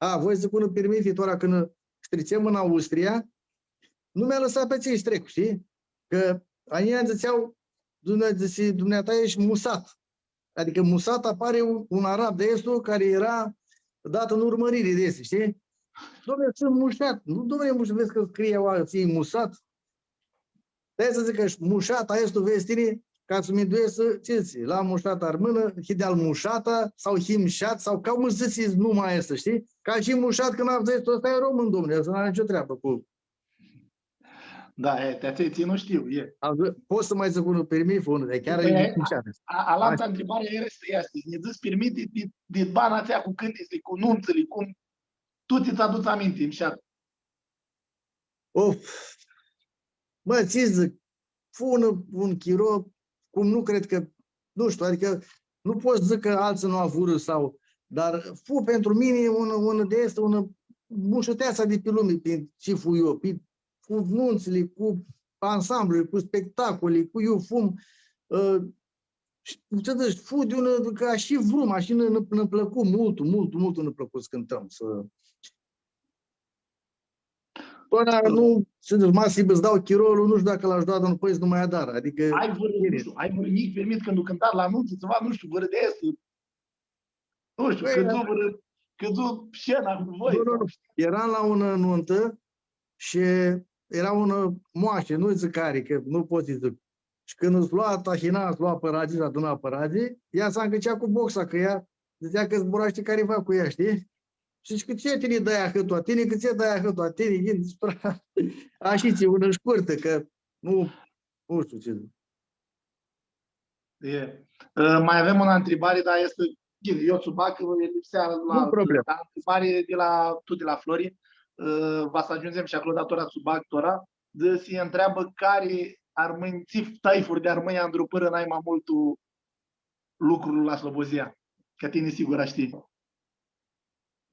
A, voi s-dzãc unã pirmithi, tora cãndu s-tritsem tu Austria, nu mi alãsa pi atselj s-trec, shtii? Cã a njia dzãtsea, Dumne-, dzãtsi, „Dumneata eshti musat.” Adicã musat apari un, un arab di aestu cari eara dat tu urmãriri di aesti, shtii? „Domne, suntu mushat.” „Nu, domne, mushat, vedz cã scrie aoa, tsi musat.” Stai s-dzãc cã mushat aestu, vedz tini, ca s-mindueshti, tsi dzãts, la mushat armãnã, hii di-al mushata, sau hii mushat, sau cum s-dzãtsi numa aestã, shtii? Ca shi mushat, cãndu avdzãi, ăsta e român, domne, ăsta n-are nicio treabă cu Da, e, ti atselj tsi nu shtiu, e. Avdzã-, pot s-ma dzãc unã pirmithi, unã, di chiar... Pãi, e, a, a, alantã ntribari easti, easti, s-nji dzãts pirmithi di, di, di bana atsea cu cãntitsli, cu numtsãli, cum tu tsi tsã adutsi aminti, mushat. Of. Mã, tsi dzãc, fu un, un chiro, cum nu cred cã, nu shtiu, adicã nu pot s-dzãc cã altsã nu avurã sau, dar fu pentru mini un, un di aesti, un mushuteatsa di pi lumi, pi tsi fu eu, pi cu numtsãli, cu ansambluri, cu spectacoli, cu iu fum, ã, shi, tsi dzãts, fu di unã, cã ashi vrum, ashi nã, nã, nã plãcu multu, multu, multu nã plãcu s-cãntãm, s-, pãnã nu, tsi dzãts, ma s-lji dau chirolu, nu shtiu dacã l-ash da, dar nu pots s-nu ma adari, adicã... Ai vãrã, nu shtiu, ai vãrã njic pirmith cãndu cãntat la numtsã, tsiva, nu shtiu, vãrã di aestã, nu shtiu, cãdzu, cãdzu scena cu voi. Nu, nu, nu. Eram la unã numtã shi eara unã moashi, nu dzãc cari, cã nu pot s-dzãc. Shi cãndu s-lua tahina, s-lua pãradz, s-adunã pãradz, ea s-ancãcea cu boxa, cã ea dzãtsea cã zburashti cariva cu ea, shtii? Shi dzãc, „Cãtse tini dai ahãtu, tini, cãtse dai ahãtu, tini?” Ashi tsi, unã shcurtã, cã nu Nu shtiu tsi. E, ã, ma avem unã ntribari, dar easti, ghini, eu tsi u bag, cã lipsea la... Nu-i problemã. Dar ntribari di la, tut di la Flori, ã, va s-agiundzem shi aclo, dar tora tsi u bag tora, di, s-nji ntreabã cari armãnj, tsi taifuri di armãnj andrupãrã nai ma multu lucrul la Slobozia, cã tini sigura shtii.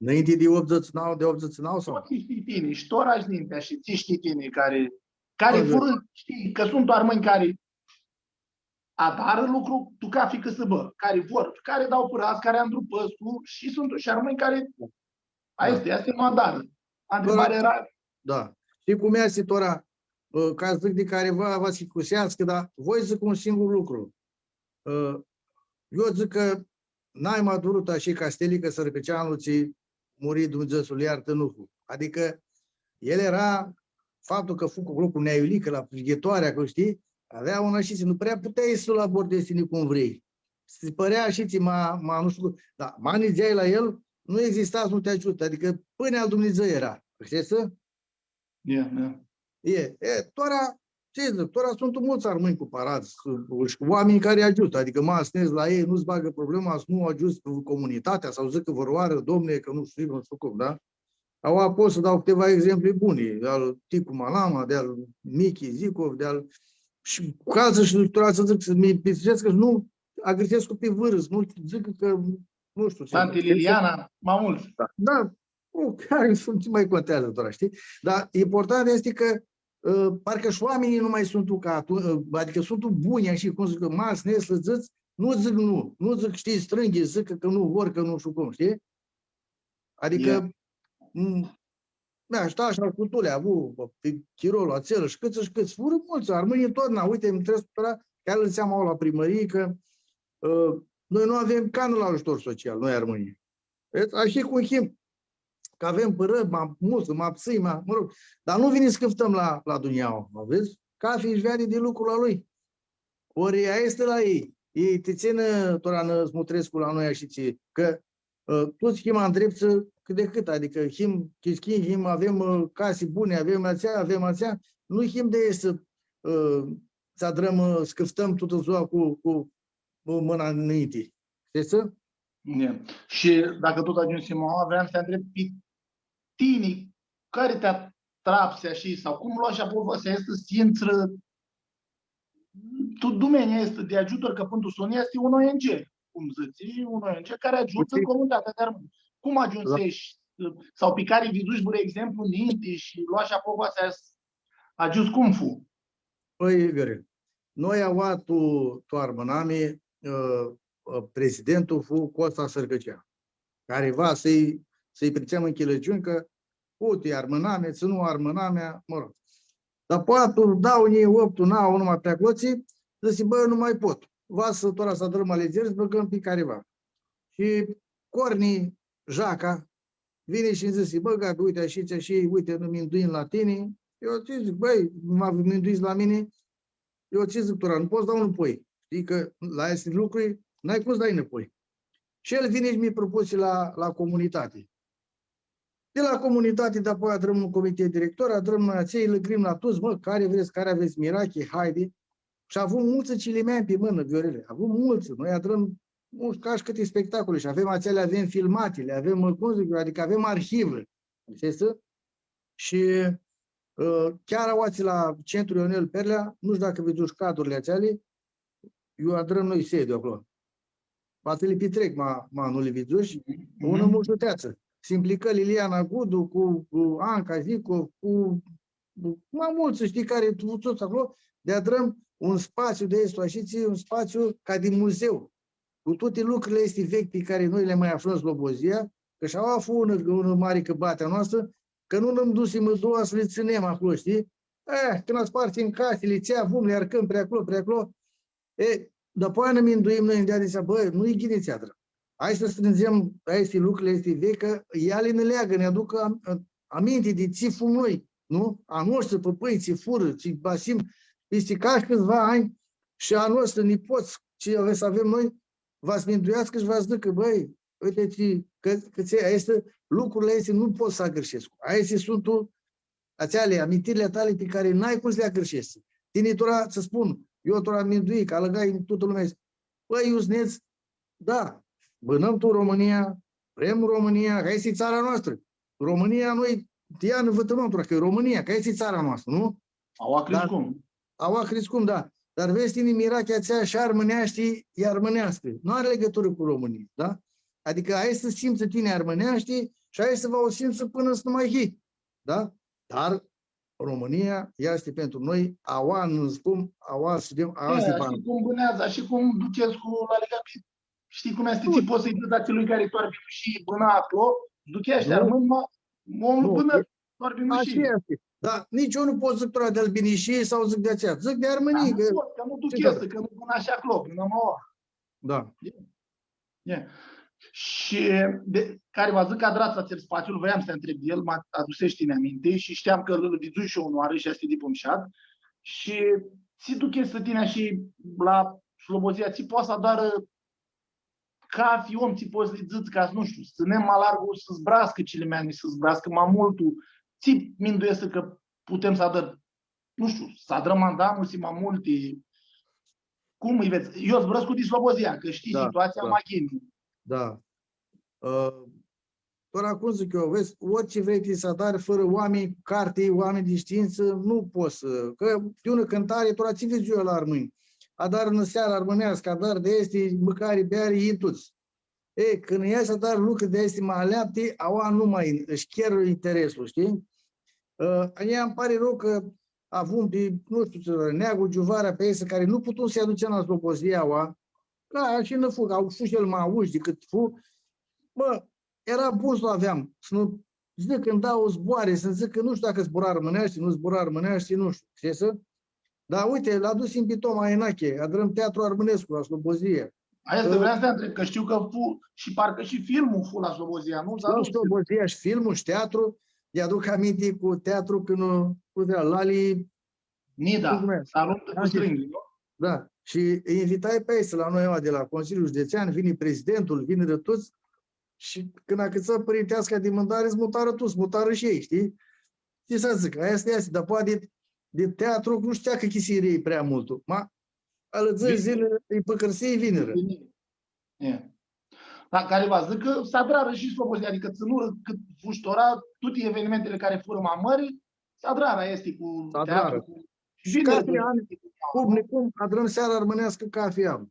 Nãinti di optzeci și nouă, di optzeci și nouă sau? Tsi shtii tini, shi tora shi ninti, shi tsi shtii tini cari, cari furã, shtii, cã suntu armãnj cari adarã lucru tu cafi cãsãbã, cari vor, cari dau pãradz, cari andrupãscu, shi suntu shi armãnj cari, aestã easti, aestã nu adarã. Tora, întrebarea era, da. Shtii cum easti tora, ã, ca s-dzãc di cariva, va s-hicuseascã, dar voi dzãc un singur lucru. Ã, eu dzãc cã nai ma durutã ashi ca Stelicã Sãrcãceanu, tsi muri, Dumnidzã s-lu iartã, nu fu. Adicã, el eara, faptul cã fu cu locul Neaiulicã la privighetoarea, cã, shtii, avea un ashi, nu prea puteai s-lu abordezi tini cum vrei. Tsi pãrea ashi, tsi ma, ma, nu shtiu, dar ma nidzeai la el, nu exista s-nu ti agiutã. Adicã, pãnea al Dumnidzã eara. Shtii? E, e. E, e, tora, tsi dzãc, tora suntu multsã armãnj cu paradz, cu, shi cu oaminj cari agiutã, adicã ma s-nedz la elj, nu-ts bagã problema s-nu agiuts comunitatea sau dzãcã vãrãoarã, domne, cã nu shtiu, nu shtiu cum, da? Aua pot s-dau cãtiva exempli buni, di-al Ticu Malama, di-al Michi Zicov, di-al, shi ca s-, shi tora s-dzãc, s-mi pitusescu cã nu agãrshescu pi vãrã, s-nu dzãcã cã, nu shtiu tsi. Tanti Liliana, ma multsã. Da, da, nu, cari suntu, tsi ma conteazã tora, shtii? Dar important easti cã, ã, parcã shi oaminjlji nu ma suntu ca atu-, ã, adicã suntu buni, ashi cum dzãc, ma s-nedz s-dzãts, nu dzãc nu, nu dzãc, shtii, strãngi, dzãc cã nu vor, cã nu shtiu cum, shtii? Adicã, e, m-, da, shi ashi, cu Tulea, avu, pi chirolu atsel, shi cãts, shi cãts, furã multsã, armãnjlji totna, uite, mi trec tora, chiar lji dzãtseam aua la primãrii, cã, ã, noi nu avem canã la ajutor social, noi armãnjlji. Vedz? Ashi cum him. Cã avem pãrã, ma multsã, ma ptsãnj, ma, mă rog. Dar nu vini s-cãftãm la, la dunjaua, vedz? Cafi ãsh veadi di lucrul a lui. Ori aestã easti la elj. Elj ti tsãn, tora nã s-mutrescu la noi ashi tsi, cã, ã, tuts him andreptsã cãt di cãt, adicã him chischinj, him, avem, ã, casi buni, avem atsea, avem atsea, nu him di aesti, ã, s-adrãm, ã, s-cãftãm tutã dzua cu, cu, cu mãna nãinti. Shtii? E. Shi dacã tut agiumsim aua, vream s-ti ntreb pi tini, cari ti atrapsi ashi, sau cum loashi apofasea aestã s-intrã tu domenia aestã di agiutor, cã pãn tu soni easti un O N G, cum dzãts, un O N G cari agiutã comunitatea di armãnj. Cum agiumseshi, sau pi cari vidzushi, de exemplu, ninti shi loashi apofasea s-agiuts, cum fu? Pãi, Viorel, noi aua tu, tu Armãnami, ã, ã, prezidentul fu Costa Sãrcãcea, cari va s-lji, s-lji pricem ãn chilãciunj cã, uite, armãnamea, tsãnu armãnamea, mă rog. Dar poati, da, unii optu, nau, nu ma prea clotsi, dzãsi, bã, nu ma pot. Va s-, tora s-adrãm alegeari, s-bãgãm pi cariva. Shi Corni Jaca, vini shi nji dzãsi, bã, Gabi, uite, ashi, ashi, uite, nã minduim la tini. Eu tsi dzãc, bãi, ma minduits la mini? Eu tsi dzãc, tora, nu pots s-dau nãpoi. Shtii cã la aesti lucri n-ai cum s-dai nãpoi. Shi el vini shi mi propusi la, la comunitati. Di la comunitati, dapoaia adrãm un comitet director, adrãm noi atselj, lã grim la tuts, mã, cari vrets, cari avets mirachi, haidi. Shi avum multsã cilimeanj pi mãnã, Viorele, avum multsã. Noi adrãm, nu shtiu, ca shi cãti spectacole shi avem atseali, avem filmati, li avem, cum dzãc eu, adicã avem arhivã. Easti? Shi, ã, chiar aoatsi la Centrul Ionel Perlea, nu shtiu dacã vidzushi cadrurli atseali, iu adrãm noi sediu aclo. Poati li pitrec, ma, ma nu li vidzushi. Mhm. Unã mushuteatsã. S-implicã Liliana Gudu cu, cu Anca Zicov, cu, cu ma multsã, shtii, cari tu, tuts aclo, di adrãm un spatsiu di aestu, ashi, tsi, un spatsiu ca di muzeu. Cu tuti lucrili aesti veclji pi cari noi li ma aflãm Slobozia, cã shi aua fu unã, unã mari cãbati a noastrã, cã nu nã dusim doauã s-li tsãnem aclo, shtii? Eh, cãndu aspartsem casili, tsi avum, li arcãm pri aclo, pri aclo. E, dapoaia nã minduim noi, nã deadi seama, bã, nu-i ghini tsi adrãm. Hai s-strãndzem aesti lucrili, aesti veclji, cã eali nã leagã, nã aduc am-, aminti di tsi fum noi, nu? A noshtri pãpãnj, tsi furã, tsi va s-him, pisti cashi cãtsiva anj, shi a noshtri nipots, tsi avem, s-avem noi, va s-minduiascã shi va s-dzãcã, bãi, uite, tsi, cã, cã tsi, aesti, lucrili aesti nu pot s-agãrshescu. Aesti suntu atseali, amintirli a tali pi cari n-ai cum s-li agãrsheshti. Tini tora, tsã spun, eu tora minduii, cã alãgai tutã lumea, bãi, iu s-nedz, da, bãnãm tu Romãnia, vrem Romãnia, cã aestã e tsara noastrã. Romãnia, noi, ti ea nã vãtãmãm tora, cã e Romãnia, cã aestã e tsara noastrã, nu? Aua criscum. Aua criscum, da. Dar vedz tini, mirachea atsea shi armãneashti, e armãneascã. Nu ari ligãturã cu Romãnia, da? Adicã aestã simtsã tini armãneashti shi aestã va u simtsã pãnã s-nu ma hii, da? Dar România este pentru noi, aua nu spun, aua să știm, aua este bani. Cum bâneadzã, shi cum duchescu la Liga Bine. Știi cum este? Tsi pots s-lji dzãts atselui cari tu ar Binishi bãna aclo, ducheashti armãn, ma, omlu bãnã tu ar Binishi. Ashi este. Dar nici eu nu pot s-dzãc tora di-al Binishi sau dzãc di atsea. Dzãc di Armãnii, nu pots, cã nu duchescu, cã nu bãna shi aclo, bãna ma. Da. E. Shi di, cari va dzãc cã adrats atsel spatsiu, voiam s-ti ntreb di el, ma aduseshi tini aminti shi shteam cã lu vidzui shi eu unãoarã shi easti dip mushat. Shi tsi duchescu tini shi la Slobozia, tsi poati s-adarã cathi om, tsi pots s-lji dzãts ca, nu shtiu, s-tsãnem ma largu, s-zburascã cilimeanjlji, s-zburascã ma multu, tsi minduescu cã putem s-adrãm, nu shtiu, s-adrãm andamusi ma multi, cum lji vedz? Eu zburãscu di Slobozia, cã shtii situatsia ma ghini. Da. Ã, tora cum dzãc eu, vedz, orice vrei ti s-adari fãrã oaminj cu carti, oaminj di shtiintsã, nu pots s-, cã di unã cãntari, tora tsi vedz eu la armãnj. Adarã unã searã armãneascã, adarã di aesti, mãcari, beari, yin tuts. E, cãndu easti s-adari lucri di aesti ma aleapti, aua nu ma sh-cher intereslu, shtii? Ã, a njia nj-pari arãu cã avum pi, nu shtiu tsi, Neagu Giuvara, pi aeshti cari nu putum s-lji adutsem la Slobozia aua, ca shi nã fu, au, fu shi el ma aush dicãt fu, mã, eara bun s-lu aveam, s-nã dzãcã, nj-da zboarã, s-nji dzãcã, nu shtiu dacã zbura armãneashti, nu zbura armãneashti, nu shtiu, shtii? Dar uite, lu adusim pi Toma Enache, adrãm teatru armãnescu la Slobozia. Aestã vream s-ti ntreb, cã shtiu cã fu, shi parcã shi filmul fu la Slobozia, nu? La Slobozia shi filmul shi teatru, lj-aduc aminti cu teatru cãndu, cum s-cljamã, Lali Nida, cum s-cljamã? Aruntu cu strãnghi, nu? Da, shi lji invitai pi aeshti la noi, di la Consiliul Județean, vini prezidentul, vinirã tuts, shi cãndu acãtsã pãrinteasca di mãndari, s-mutarã tuts, s-mutarã shi elj, shtii? Tsi s-dzãc, aestã easti, dar poati di, di teatru, nu shtia cã chisirã elj prea multu, ma alãdzã, dzãsh, lji pãcãrsii, vinirã. E. Dar cari va s-dzãcã cã s-adrarã shi Slobozia, adicã tsãnurã cãt fu sh-tora, tuti evenimentili cari furã ma mãri, s-adrarã, easti cu teatru, cu... Shi cathi an, cum, cum, adrãm seara armãneascã cathi an.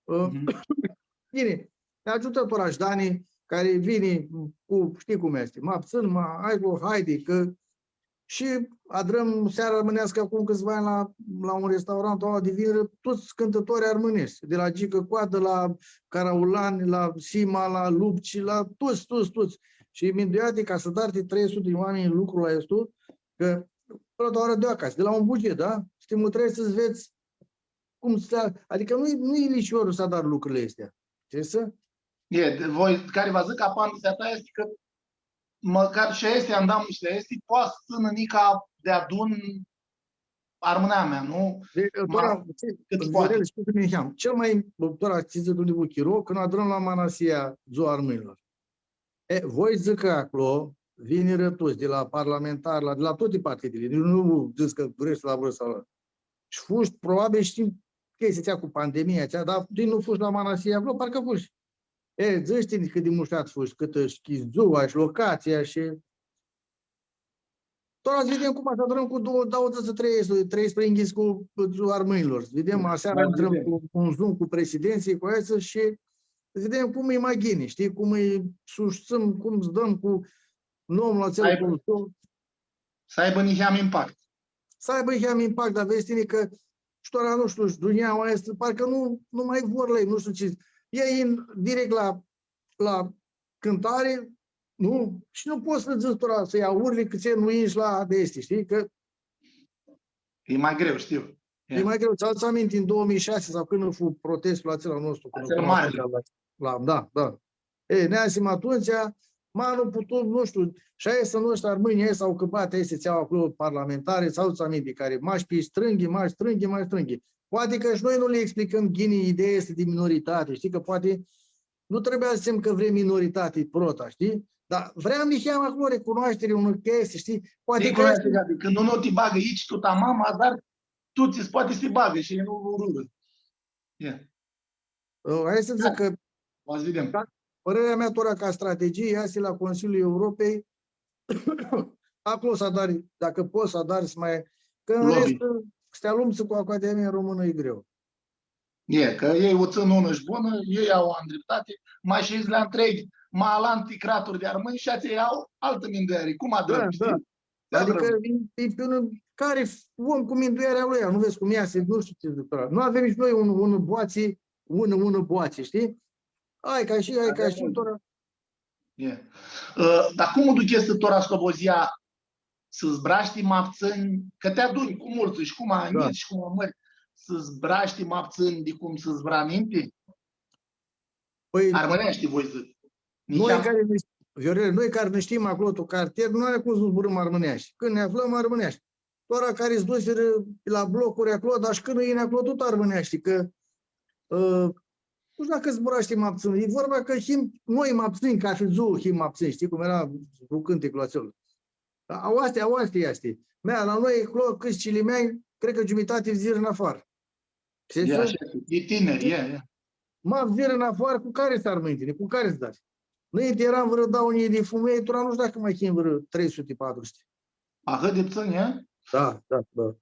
Ã, ghini, nã agiutã tora shi Dani, cari vini cu, shtii cum easti, ma ptsãn, ma, hai, bã, haidi, cã shi adrãm seara armãneascã acum cãtsiva anj la, la un restaurant, aua di vinirã tuts cãntãtori armãneshti, di la Gicã Coadã, la Caraulani, la Sima, la Lupci, la tuts, tuts, tuts. Shi minduea-ti ca s-adari trei suti di oaminj lucrul aestu, cã, pãnã la urmã, di acasã, di la un buget, da? Shtii, mutreshi s-vedz cum s-, adicã nu e, nu e lishor s-adari lucrurli aesti. Shtii? E, voi, cari va s-dzãcã, apandisea ta easti cã mãcar shi aesti, andamusili aesti, poati s-tsãnã nica deadun armãnamea, nu? Cãt poati. Cel mai, tora, tsi dzãc, tu chiro, cãndu adrãm la Manasia Dzua Armãnjlor. E, voi s-dzãc cã aclo vinirã tuts, di la parlamentari, la, di la tuti partidili. Nu dzãc cã vrei s-la vrei s-la. Shi fu, probabil, shtii cã easti atsea cu pandemia atsea, dar tu nu fushi la Manasia aclo, parcã fushi. E, dzãts tini cãt di mushat fushi, cãtã shi dzua shi locatsia shi Tora s-videm cum s-adrãm cu dau-, dauãdzãts shi trei, treisprãyinghits cu, cu armãnjlor. S-videm, asearã intrãm cu, cu un Zoom cu prezidentsãlj, cu aeshti shi s-videm cum e ma ghini, shtii, cum e s-u shtim, cum s-dãm cu nomlu atsel, s-aibã, cum s-, s-aibã niheam impact. S-aibã niheam impact, dar vedz tini cã shi tora, nu shtiu, shi dunjaua aestã, parcã nu, nu ma vor la elj, nu shtiu tsi. Elj yin direct la la cãntari, nu? Shi nu pots s-dzãts tora s-lji aurli cã tsi nu inshi la di aesti, shtii? Cã e ma greu, shtiu. E ma greu. Ts-aduts aminti, tu doauã mii shasi sau cãndu fu protestul atsel a nostru, cãndu... Atsel mari. La, la, da, da. E, nã asim atumtsea, ma nu putum, nu shtiu, shi aeshti noștri armãnj, aeshti s-au cãpat, aeshti tsi au aclo parlamentari, ts-aduts aminti, cari mash pi strãnghi, mash strãnghi, mash strãnghi. Poati cã shi noi nu lã explicãm ghini ideea aestã di minoritati, shtii? Cã poati nu trebuia s-dzãtsem cã vrem minoritati prota, shtii? Dar vream niheamã aclo recunoaștere unui chestii, shtii? Poati cã... Recunoaștere, cãndu nu ti bagã aoatsi, tu tamam, dar tu tsi poati s-ti bagã shi nu ururã. E. Ã, hai s-dzãc cã, va s-videm, ca, pãrerea mea, tora ca strategii, easti la Consiliul Europei, aclo s-adari, dacã pots s-adari, s-ma, cã în rest, s-ti alumtsã cu Academia Română e greu. E, cã elj u tsãn unã shi bunã, elj au andriptati, ma shi dzãli ntreghi, ma alanti craturi di armãnj shi atselj au altã mindueari. Cum adrãm, shtii? Da, da. Adicã e, e pe un cari om cu minduearea lui, nu vedz cum easti, nu shtiu tsi zic, tora. Nu avem nici noi un, un boatsi, un, un boatsi, shtii? Hai ca shi, hai ca shi, tora. E. Ã, dar cum u ducheshti tora Slobozia, s-zburashti ma ptsãn, cã ti adunj cu multsã, shi cu ma njits, shi cu ma mãri, s-zburashti ma ptsãn di cum s-zbura ninti? Pãi, armãneashti, voi dzãc. Noi cari nã, Viorele, noi cari nã shtim aclo tu cartier, nu ari cum s-nu zburãm armãneashti. Cãndu nã aflãm, armãneashti. Tora cari s-dusirã la blocuri aclo, dar shi cãndu yini aclo, tut armãneashti, cã, ã, nu shtiu dacã zburashti ma ptsãn. E vorba cã him noi ma ptsãn, cathi dzuã him ma ptsãn, shtii cum eara un cãntic atsel. Aoa easti, aoa easti, easti. Mea, la noi aclo, cãts cilimeanj, cred cã giumitati fudzirã nafoarã. Shtii? E, ashi easti. E tiniri, e, e. Ma fudzirã nafoarã, cu cari s-armãnj tini, cu cari s-dai? Noi eram vãrã dauã njilji di fumelj, tora nu shtiu dacã ma him vãrã trei suti, patru suti. Ahãt di ptsãnj, e? Da, da, da.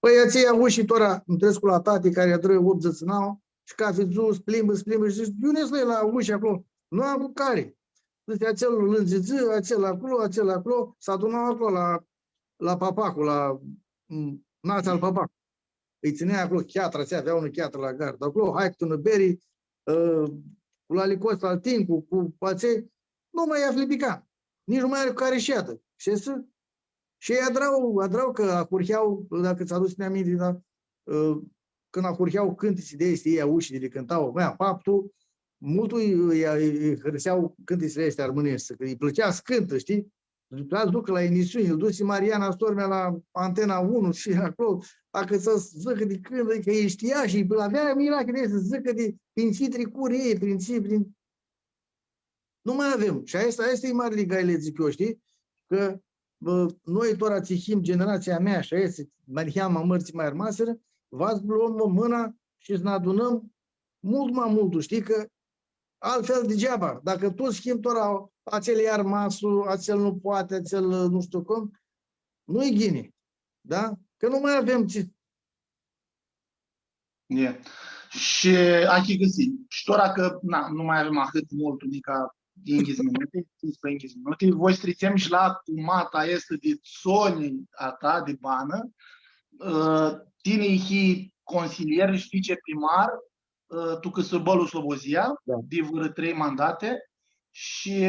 Pãi, atselj aushi tora, nj-trescu la tati, cari adrã optudzãtsi shi nauã, shi cathi dzuã s-plimbã, s-plimbã shi dzãc, iu nã la aushi aclo? Nu am cu cari. Dzãtsi, atsel lãndzidzã, atsel aclo, atsel aclo, s-aduna aclo la, la Papacu, la, m, natsa al Papacu. Lji tsãnea aclo cheatra, tsi avea unã cheatrã la gardã. Aclo, hai cu unã beri, ã, cu lali Costa al Tincu, cu atselj, nu ma afli pi can. Nitsi nu ma ari cu cari s-shadã. Shi s-, shi elj adra, adra cã ahurhea, dacã tsã aduts aminti, da, ã, cãndu ahurhea cãntitsi di aesti, elj aushi di li cãnta, mea, paptu, multu lji, lji, lji hãrsea cãntitsli aesti armãneshti, cã lji plãtsea s-cãntã, shtii? Vrea s-ducã la emisiuni, lu dusi Mariana Stormea la Antena unu shi aclo, dacã s-dzãcã di cãndu, cã elj shtia shi avea mirachi di s-dzãcã di prin tsi tricurã elj, prin tsi, prin... Nu ma avem. Shi aestã, aestã e marli gaile, dzãc eu, shtii? Cã, bã, noi, tora tsi him generatsia mea, shi aestã, ma niheamã ma mãrtsã ma armasirã, va s-lom mãna shi s-nã adunãm multu ma multu, shtii? Cã altfel digeaba. Dacã tuts him tora, atsel e armasu, atsel nu poati, atsel nu shtiu cum, nu-i ghini. Da? Cã nu ma avem tsi. E. Shi achicãsii. Shi tora cã, na, nu ma avem ahãt multu, nica yinghits minuti, tsisprãyinghits minuti, voi s-tritsem shi la cumata aestã di soni a ta di banã. Ã, tini hii consilier shi viceprimar, ã, tu cãsãbãlu Slobozia, da, di vãrã trei mandati. Shi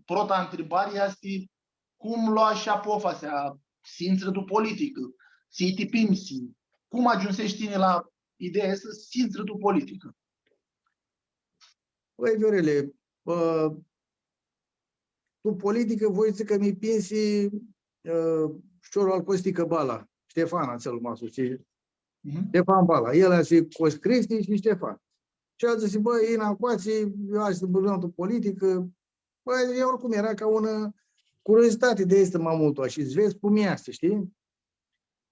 prota ntribari easti, cum loashi apofasea s-intri tu politicã, s-hii ti pensie? Cum agiumseshi tini la ideea aestã s-intri tu politicã? Pãi, Viorele, ã, tu politicã voi s-dzãc cã mi pinsi, ã, ficiorlu al Costicã Bala, Ștefan, atsel masu, shtii? Mhm. Ștefan Bala. El easti Costi Cristi shi Ștefan. Shi el dzãsi, bã, yinã ncoatsi, eu ashi s-bãgãm tu politicã. Bã, e, oricum, eara ca unã curiozitati di aestã ma multu, shi s-vedz cum easti, shtii?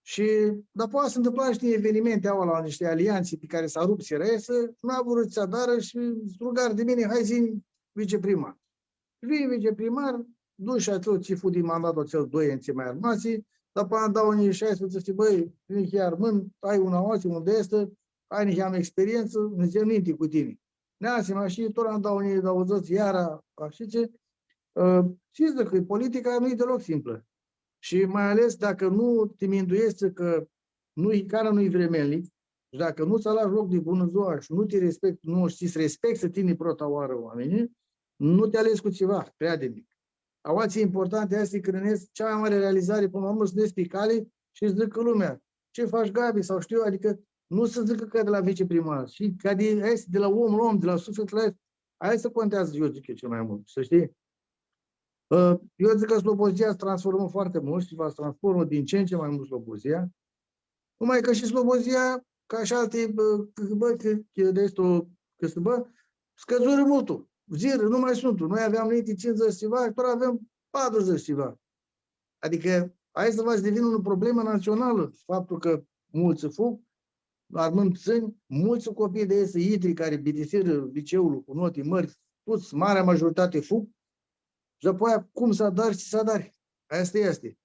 Shi, dar poati s-ntãmplã nishti evenimenti aoa la nishti aliantsi pi cari s-arupsirã aestã, nu avurã tsi s-adarã shi s-rugarã di mini, hai s-yin viceprimar. Vinj viceprimar, dush atsel tsi fu di mandatlu atsel doi anj tsi ma armasi, dapoaia tu dauã njilji shasprãdzatsi, bãi, vinj, hii armãn, ai unã aoatsi, unã di aestã, ai niheamã experientsã, nã dutsem ninti cu tini. Neasim, shi tora tu dauã njilji dauãdzãts iara, ashitsi, ã, shi dzãc cã politica nu-i deloc simplã. Shi mai ales dacã nu ti mindueshti cã nu-i, cara nu-i vremenlic, shi dacã nu tsã alash loc di bunã dzua shi nu ti respect-, nu shtii s-respectsã tini prota oarã oaminjlji, nu ti aledz cu tsiva, creadi-mi. Aoatsi important easti cã nã nedz cea mai mari realizari, pãnã la urmã, s-nedz pi cali shi s-dzãcã lumea, „Ce faci, Gabi?” sau shtiu, adicã nu s-dzãcã ca di la viceprimar, shi ca di, easti di la om la om, di la suflit la, aestã contează, eu dzãc eu, cel mai mult, s-shtii. Ã, eu dzãc cã Slobozia s-transformã foarte mult shi va s-transformã din ce în ce mai mult Slobozia. Numai cã shi Slobozia, ca shi alti, bã, cã, bã, cã, cã di aestu, cã s-, bã, scãdzurã multu. Fudzirã, nu mai suntu. Noi aveam ninti cincizeci tsiva, tora avem patruzeci tsiva. Adicã, aestã va s-devinã unã problemã națională, faptul cã multsã fug, armãn ptsãnj, multsã copii di aeshti itri cari bitisirã liceul cu noti mãri, tuts, marea majoritate fug, shi apoia cum s-adari, tsi s-adari. Aestã easti.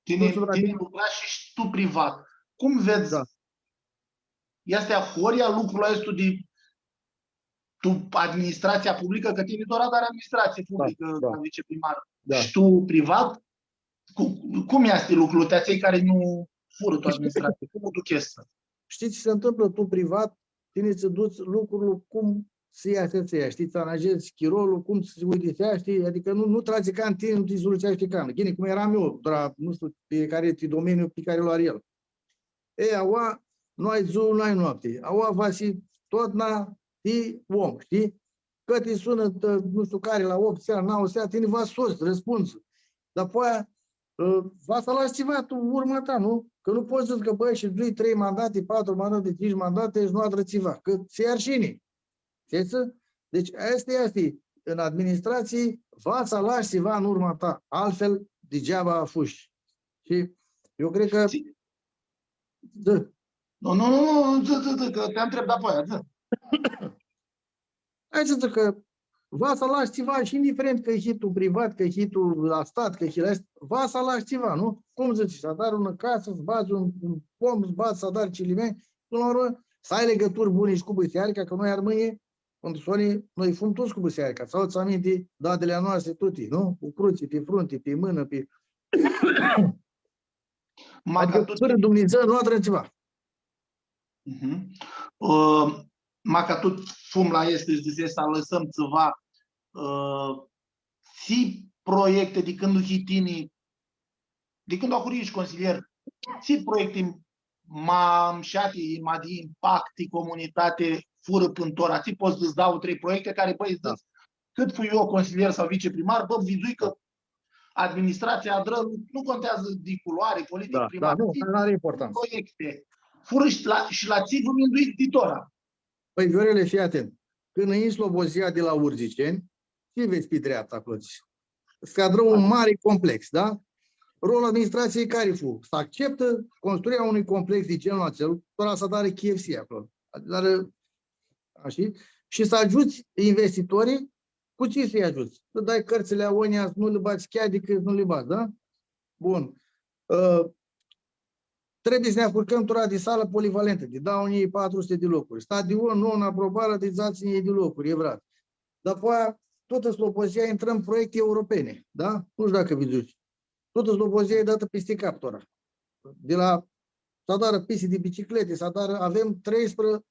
Tini, nu shtiu, tini lucrashi shi tu privat. Cum vedz? Da. Easti ahoryea lucrul aestu di tu administratsia publicã, cã tini tora adari administratsii publicã, da, ca viceprimar. Da. Shi tu privat? Cu, cum easti lucrul ăsta, cei care nu fură tu administrație? Cum o duc asta? Știi ce se întâmplă? Tu privat, tini ți duci lucrul cum s-easi, știi, ți aranjezi chirolu, cum ți uidiseashti, adică nu, nu tragi can tini, nu ți soluțeashti can. Ghini, cum eram eu, dar, nu știu, pe care, pe domeniul pe care l-are el. E, aua, nu ai ziua, nu ai noapte. Aua va s-hii totna, hii om, știi? Cã ti sunã, tă, nu știu care, la optsã seara, nauã seara, tini va s-hots, răspunzi. Dar apoi, ã, va s-alashi tsiva tu urma ta, nu? Cã nu pots s-dzãts cã, bãi, shidzui trei mandati, patru mandati, tsintsi mandati shi nu adrã tsiva, cã ts-e arshini. Shtii? Deci, aestã easti, în administrație, va s-alashi tsiva în urma ta, altfel, degeaba fushi. Shi eu cred cã... Shi- Da. Nu, nu, nu, nu, dzã, dzã, dzã, cã ti ntreb dapoaia, dzã. Hai s-dzãc cã va s-alashi tsiva shi indiferent cã hii tu privat, cã hii tu la stat, cã hii la... Va s-alashi tsiva, nu? Cum dzãts, s-adari unã casã, s-badz un, un pom, s-badz, s-adari cilimeanj, pãnã la urmã, s-ai ligãturi buni shi cu bisearica, cã noi armãnjlji, cãndu soni, noi fum tuts cu bisearica, ts-aduts aminti, dadili a noasti tuti, nu? Cu crutsã, pi frunti, pi mãnã, pi... Ma Adicã, ca tut, fãrã Dumnidzã, nu adrãm tsiva. Mhm. Ã, ma ca tut fum la aestã, dzãsesh s-alãsãm tsiva, ã, tsi proiecte di cãndu hii tini, di cãndu ahurhii shi consilier, tsi proiecte ma mshati, ma di impact ti comunitati furã pãn tora? Tsi pots s-dzãts dauã, trei proiecte cari, bãi, dzãts, cãt fui eu consilier sau viceprimar, bã, vidzui cã administratsia adrã, nu, nu contează de culoare, politic, Da, primar, da, nu, tsi nu are importanță. Proiecte. Furã shi la, shi la tsi vã minduits di tora. Păi, Viorele, fii atent. Cãndu inshi Slobozia di la Urziceni, tsi vedz pi dreapta aclo? S-adrã un mari complex, da? Rolul administrației cari fu? S-acceptã construirea unui complex de genul acel, tora s-adarã K F C aclo. Adarã, ashi? Shi s-agiuts investitorii, cu tsi s-lji agiuts? S-dai cãrtsãli agonja, s-nu li badz, chiar di cãrtsã nu li badz, da? Bun. Ã, trebuie s-nã ahurhãm tora di salã polivalentă, di dauã njilji patru suti di locuri. Stadion nou, în aprobare, di dzatsi njilji di locuri, e vrat. Dar apoi, tutã Slobozia intrã în proiecte europene, da? Nu știu dacă vidzush. Tutã Slobozia e datã pisti cap tora. Di la, s-adarã pisti di biciclete, s-adarã, avem treisprãdzatsi,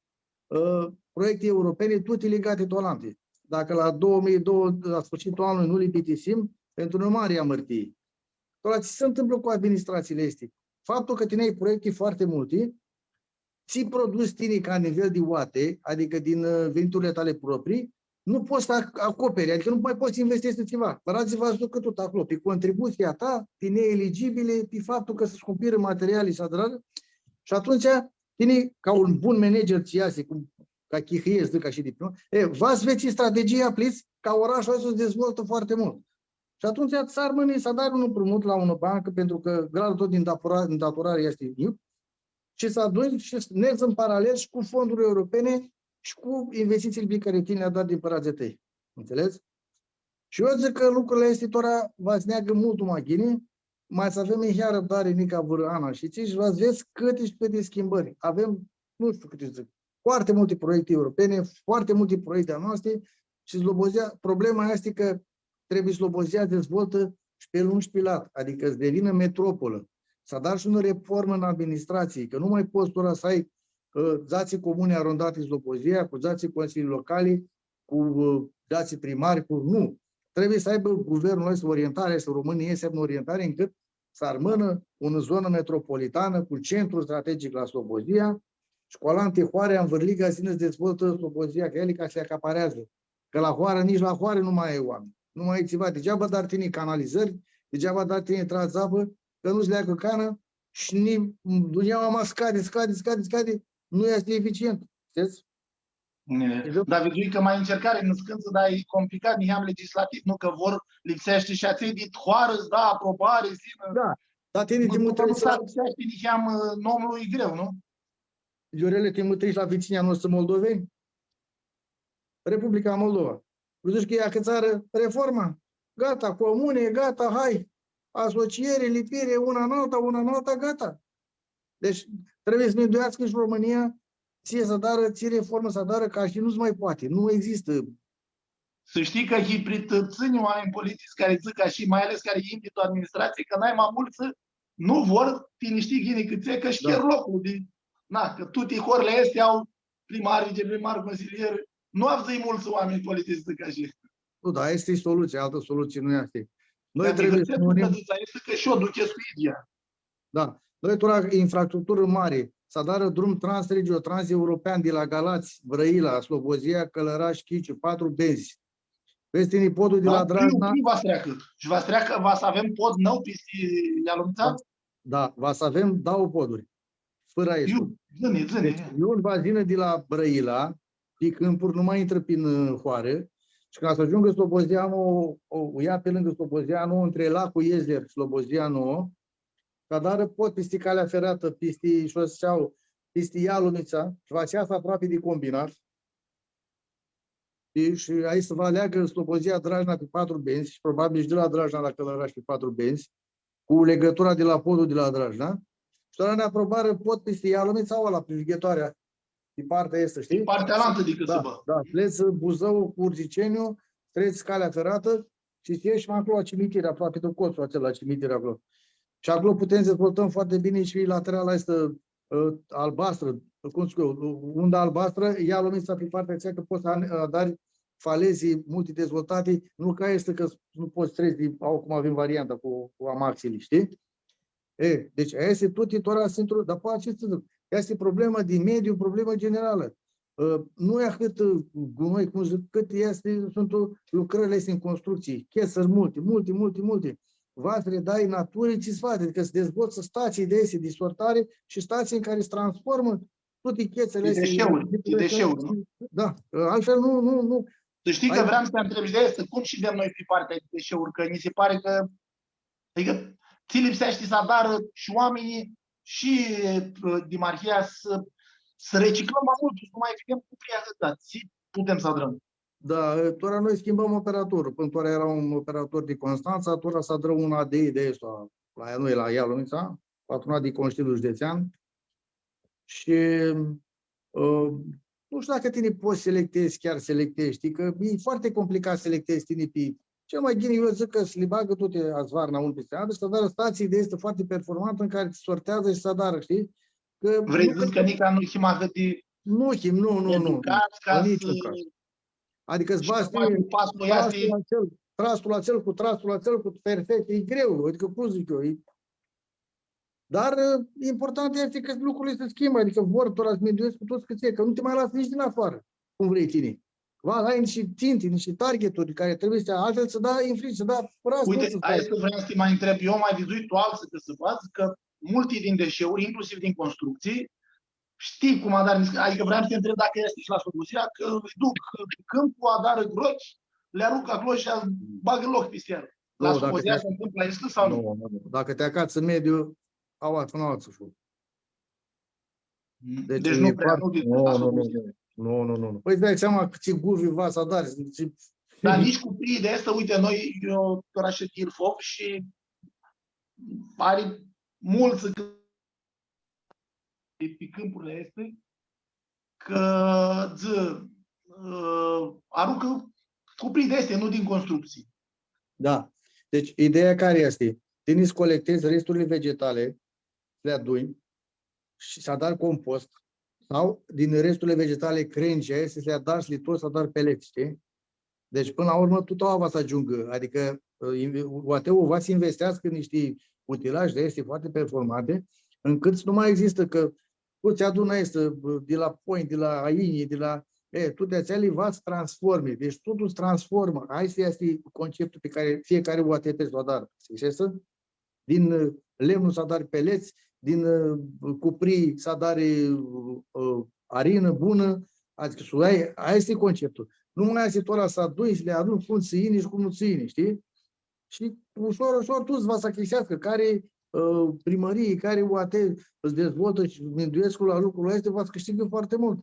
ã, proiecte europene, tuti ligate tu alanti. Dacă la două mii două, la sfârșitul anului nu li bitisim, pentru noi mari amărtie. Tora tsi s-ntãmplã cu administrațiile astea? Faptul că tini ai proiecte foarte multe, tsi produs tini ca nivel di oate, adică din, ã, veniturile tale proprii, nu poți să ac-, acoperi, adică nu mai poți să investești în ceva. Părinții va s-ducã tut acolo, pe contribuția ta, pe neeligibile, pe faptul că s-cumpără materiale și adrare. Și atunci, tini, ca un bun manager, tsi easti, cum, ca chihãie, dzãc ashi di primã, e, va s-vedz strategia, pleatsã, ca orașul ăsta să se dezvoltă foarte mult. Și atunci ts-armãni s-adari un împrumut la unã bancã, pentru că gradul tău de îndapora-, îndatorare este mic, și s-aduni și s-nedz în paralel și cu fonduri europene și cu investițiile pe care tini li-ai dat din părintsãlj a tãi. Înțelegi? Shi eu dzãc cã lucrurli aesti tora va s-neagã multu ma ghini, ma s-avem niheam răbdari nica vãrã an shi tsi, shi va s-vedz cãti shi cãti schimbări. Avem, nu știu cãti s-dzãc, foarte multe proiecte europene, foarte multe proiecte a noastre shi Slobozia, problema este că trebuie Slobozia dezvoltă și pe lung și pe lat, adică să devină metropolă. S-adarã shi unã reformã în administrație, că nu mai poți tora s-ai, ã, dzatsi comuni arondati Slobozia, cu dzatsi consilii locale, cu, ã, dzatsi primari, cu, nu. Trebuie să aibă guvernul ăsta orientare, este România, este o orientare încât s-armãnã unã zonã metropolitanã cu centru strategic la Slobozia shi cu alanti hoari anvãrliga s-yinã s-dezvoltã Slobozia, cã eali ca s-li acapareadzã. Cã la hoarã, nitsi la hoarã nu mai ai oaminj. Nu mai ai tsiva. Degeaba adari tini canalizări, degeaba adari tini tradz apã, cã nu-ts leagã canã shi ni-, dunjaua ma scadi, scadi, scadi, scadi, nu easti eficient. Shtii? E, dar vidzui cã ma ãncercarã nãscãntsã, dar e complicat, niheam legislativ, nu? Cã vor, lipseashti shi atselj dit hoarã s-da aprobari, s-yinã. Da, dar tini ti mutreshi la... Lipseashti niheam, ã, nomlu e greu, nu? Viorele, ti mutreshi la vitsinjlji a noshtri moldoveni? Republica Moldova. Vidzush cã acãtsarã reforma? Gata, comune, gata, hai. Asociere, lipire, una în alta, una în alta, gata. Deci trebuie să minduiascã shi România, tsi s-adarã, tsi reformã s-adarã, cã shi nu se mai poate. Nu există. S-shtii cã hibritãtsãnj oaminj politici cari dzãc ca shi, mai ales cari yin di tu administratsii, cã nai ma multsã nu vor, ti nishtii ghini cãtse, cã sh-cher loclu di, na, cã tuti horli aesti au primar, viceprimar, consilier, nu avdzãi multsã oaminj politici, dzãc ashi. Nu, dar aestã e soluția, altă soluție nu este. Noi trebuie să ne unim. Aestã cã shi eu duchescu ideea. Da. Noi, tora infrastructurã mari, s-adarã drum transregio, transeuropean di la Galați, Brãila, Slobozia, Cãlãrash, Chiciu, patru benzi. Vedz tini podul di la Drajna. Iu, iu va s-treacã. Shi va s-treacã, va s-avem pod nou pisti Ialomitsa? Da, va s-avem dauã poduri. Fãrã aestu. Iu, dzã-nji, dzã-nji. Deci, iu va s-yinã di la Brãila, pi cãmpuri, nu ma intrã prin, ã, hoarã. Shi ca s-agiungã Slobozia Nouã, o, o ia pi lãngã Slobozia Nouã, între Lacul Iezler, Slobozia Nouã, s-adarã pod pisti calea feratã, pisti shosea, pisti Ialomitsa, shi va s-easã aproapi di combinat. Shi, shi aestã va leagã Slobozia Drajna pi patru benzi shi probabil shi di la Drajna la Cãlãrash pi patru benzi, cu legãtura di la podul di la Drajna. Shi tora nã aprobarã pod pisti Ialomitsa, aua la privighetoarea, pi partea aestã, shtii? Pi partea alantã di cãsãbã. Da, da. Plets Buzãu cu Urziceniu, trets calea feratã shi s-ieshi ma aclo la cimitir, aproapi tu colțul acela la cimitir aclo. Shi aclo putem s-dezvoltăm foarte bine shi laterala aestã, ã, albastrã, cum zic eu, unda albastrã, Ialomitsa pi partea aceea, cã pots s-adari falezi multidezvoltati, nu ca aestã cã nu pots s-treci di, au, cum avem varianta cu, cu amaxili, shtii? E, deci, aestã e tut, e tora s-intru, dar poati s-dzãc, aestã e problemã di mediu, problemã generalã. Ã, nu e ahãt, ã, gunoi, cum dzãc, cãt easti, suntu lucrãrli aesti tu constructsii, chesãri multi, multi, multi, multi. Va s-redai naturii tsi s-fatsi, adicã s-dezvoltsã statsii di aesti di sortari shi statsii tu cari s-transformã tuti chetsãli aesti. Di desheuri, di desheuri, nu? Da, altfel nu, nu, nu. S-shtii cã vream s-ti ntreb shi di aestã, cum shidem noi pi partea di desheuri, cã nji si pari cã, adicã, tsi lipseashti s-adarã shi oaminjlji shi, ã, dimarhia s-, s-reciclãm ma multu, s-nu ma fim cuprinj ahãt, tsi putem s-adrãm? Da, tora noi schimbãm operatorlu. Pãnã tora eara un operator di Constantsa, tora s-adrã un A D I di aestu, la noi, la Ialomitsa, patronat di Consiliul Județean. Shi, ã, nu shtiu dacã tini pots s-selectedz, chiar s-selectedz, shtii, cã e foarte complicat s-selectedz tini pi, cel mai ghini, eu dzãc cã s-li bagã tuti azvarna un pisti altu, s-adarã statsii di aesti foarte performantã tu cari s-sorteadzã shi s-adarã, shtii? Cã vrei s-dzãts cã nica nu him ahãt di educats ca s-, nu him, nu, nu, nu, nu. În niciun caz. Adicã s-badz tini trastul atsel, trastul atsel cu trastul atsel cu perfect, e greu, adicã cum dzãc eu, e Dar, ã, important easti cã lucrurli s-schimbã, adicã vor tora s-minduescu tuts cãtse, cã nu ti ma lasã nitsi din afarã, cum vrei tini. Va, ai nishti ținti, nishti targeturi cari trebuie s-, altfel s-da infringement, s-da rascul. Uite, aestã vream s-ti ma ntreb. Eu am ma vidzutã tu altsã cãsãbadz cã multi din desheuri, inclusiv din constructsii, shtii cum adarã, adicã vream s-ti ntreb dacã easti shi la Slobozia, cã lji duc pi cãmp, adarã gropi, li aruncã aclo shi bagã loc pisti el. La Slobozia s-ntãmplã aestã sau nu? Nu, nu, nu. Dacã ti acatsã mediu, au altã, nu altsã. Deci nu prea, nu, nu, nu, nu. Nu, nu, nu, nu. Pãi, îți dai seama cãtsi guvi va s-adari. Dar nitsi cu prii di aestã, uite, noi, eu, tora shed Ilfov shi ari multsã pi cãmpurli aesti, cã, dzã, ã, aruncã cuprii di aesti, nu din constructsii. Da. Deci, ideea cari easti? Tini s-colectedz resturli vegetali, li aduni shi s-adari compost, sau din resturli vegetali, crengi, aesti, s-li adari, s-li torci, s-adari pelets, shtii? Deci, pãnã la urmã, tut aua va s-agiungã. Adicã, ã, inve-, U A T-ul va s-investeascã nishti utilaje di aesti foarte performante, încât s-nu ma existã cã tu tsi adunã aestã, ã, di la pointi, di la ainji, di la, e, tuti atseali va s-transformi. Deci, totul s-transformã. Aestu easti conceptul pi cari fiecare U A T trebuie s-lu adarã. Înțelegi? Din, ã, lemnul s-adari pelets, din, ã, cuprii s-adari, ã, arinã bunã, adicã s-u ai, aestu e conceptul. Nu ma easti tora s-aduni, s-li aduni, cum tsã yini shi cum nu tsã yini, shtii? Shi ushor, ushor, tuts va s-achicãseascã, cari, ã, primãrii, cari U A T s-dezvoltã shi minduescu la lucrul aestu, va s-cãshtigã foarte mult.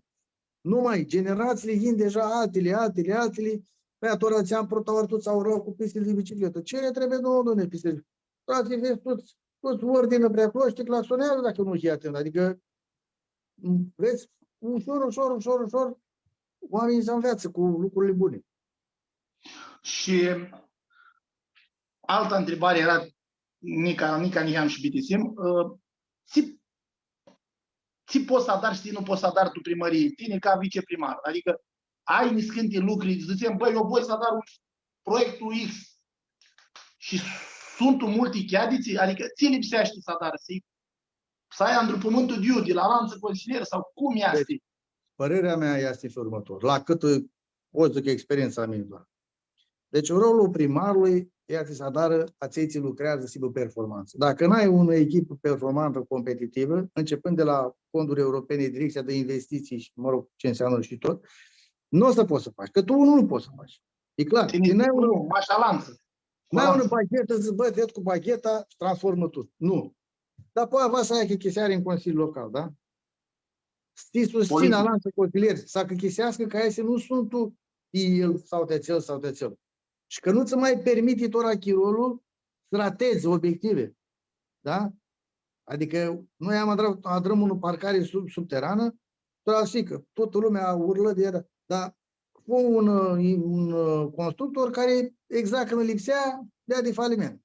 Numai, generațiile yin deja altili, altili, altili. Pãi, atumtsea, tsi am prota oarã, tuts aurlau cu pistili di bicicletã. Tsi nã trebuie nouã, domne, pistili? Frate, vedz, tuts, tuts ordinã pri aclo shi ti claxoneadzã dacã nu hii atent. Adicã, m, vedz, ushor, ushor, ushor, ushor, oaminjlji s-anveatsã cu lucrurli buni. Shi altã ntribari eara, nica, nica niheam shi bitisim, ã, tsi, tsi pots s-adari shi tsi nu pots s-adari tu primãrii, tini ca viceprimar? Adicã ai niscãnti lucri, dzãtsem, bãi, eu voi s-adar un proiectul X shi suntu multi cheaditsi, adicã tsi lipseashti s-adari, s-ai, s-ai andrupãmintul di iu, di la alantsã consilieri sau cum easti? Părerea mea este în felul următor, la cât pot s-dzãc experientsa a mea doar. Deci rolul primarului este s-adarã atselj tsi lucreadzã s-aibã performanță. Dacă n-ai o echipă performantă, competitivă, începând de la fonduri europene, direcția de investiții și, mă rog, ce înseamnă și tot, nu o să poți să faci, că tu unul nu poți să faci. E clar. Tini, tini n-ai un, nu, mash alantsã. N-ai unã bachetã, dzãts, bă, ved cu bacheta shi transformã tu. Nu. Dar poati va s-ai achichisiri în Consiliul Local, da? Shtii, susțin alantsã consilieri, s-achichisescu cã aeshti nu suntu el sau ti atsel sau ti atsel. Shi cã nu tsã ma permiti tora chirolu s-ratedz obiective. Da? Adicã noi am adrat, adrãm unã parcari sub, subteranã, tora shtii cã tutã lumea urlã di ea, dar fu un, un, un constructor cari exact cãndu lipsea, dea di faliment.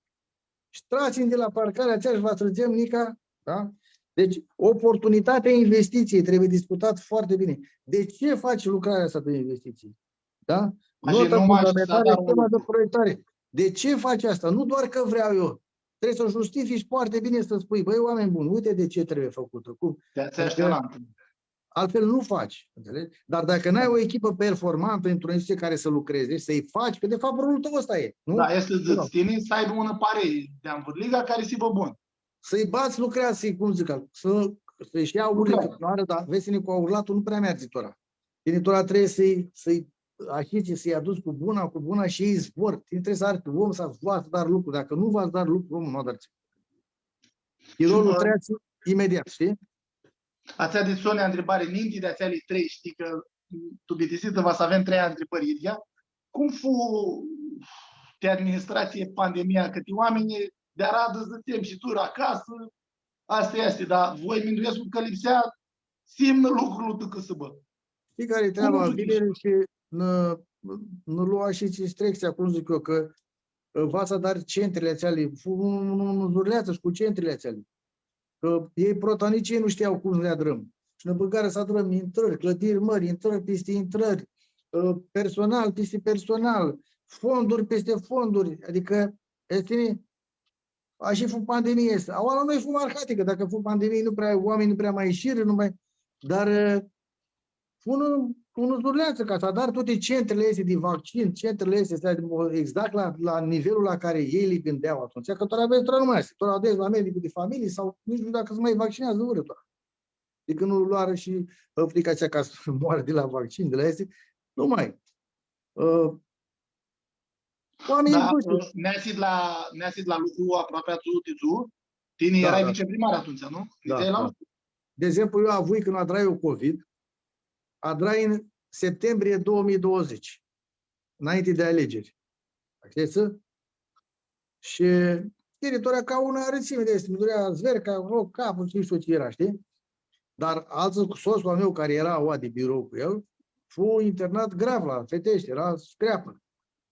Shi tradzem di la parcarea atsea shi va tradzem nica, da? Deci, oportunitatea investiției trebuie discutat foarte bine. De ce faci lucrarea asta de investiții? Da? Nota fundamentală, schema de proiectare. De ce faci asta? Nu doar că vreau eu. Trebuie să justifici foarte bine, să spui, băi, oameni buni, uite de ce trebuie făcută. Cum? De aceea. Altfel nu faci, înțelegi? Dar dacă n-ai o echipă performantă într-o instituție care să lucreze și să-i faci, că de fapt rolul tău ăsta e, nu? Da, este, dzãts, tini s-ai unã parei di anvãrliga cari s-hibã bun. Să-i bats, lucrează, să-i, cum zic, să, să-și ia urlitã, dar vezi, tini cu urlatul nu prea merge tora. Tini tora trebuie să-i, să-i ahici, să-i aduci cu buna, cu buna și ei zbor. Tini trebuie să ai om să va s-adari lucru. Dacă nu va s-adari lucru, omul nu adari. Chirolu trebuie imediat, știi? Atsea di soni ntribari, ninti di atseali trei, shtii cã tu bitisitã va s-avem trei ntribãri idyea. Cum fu ti administratsii pandemia, cã ti oaminj di aradã dzãtsem shi tu acasã, asta easti, dar voi minduescu cã lipsea s-imnã lucrul tu cãsãbã. Shtii cari-i treaba? Cum u duchish? Vineri shi nã, nã lua shi tsi strecția, cum zic eu, cã, ã, va s-adari centrili atseali, fu un, un, un zurleatsã shi cu centrili atseali. Cã ei prota nitsi ei nu shtia cum s-li adrãm. Shi nã bãgarã s-adrãm intrãri, clãdiri mãri, intrãri pisti intrãri, ã, personal pisti personal, fonduri pisti fonduri. Adicã, easti, ashi fu pandemia aestã. Aoa la noi fu ma arhaticã, dacã fu pandemie, nu prea, oaminjlji nu prea ma ishirã, nu ma, dar, ã, fu unã, unã zurleatsã ca s-adari tuti centrili aesti di vaccin, centrili aesti, exact la, la nivelul la cari ei li gãndea atumtsea, cã tora avets, tora nu ma easti, tora avets la medicul di familii sau nitsi nu shtiu dacã s-ma vaccineadzã vãrã tora. Di cãndu nu loarã shi, ã, frica atsea ca s-moarã di la vaccin, di la aesti, nu ma. Ã, oaminjlji dushi. Ã, neasit la, neasit la lucru aproapi tu, ti tu, tini erai viceprimar atumtsea, nu? Da, da. De exemplu, eu avui, cãndu adrai eu COVID, adrai în septembrie două mii douăzeci, înainte de alegeri. Accepti? Shi teritoriul ca unã arãtsimi di aesti, mi durea zverca, o, capul, nu shtiu tsi eara, shtii? Dar altsã, cu sotslu a meu, cari eara aoa di birou cu el, fu internat grav la Fetești, eara screapã,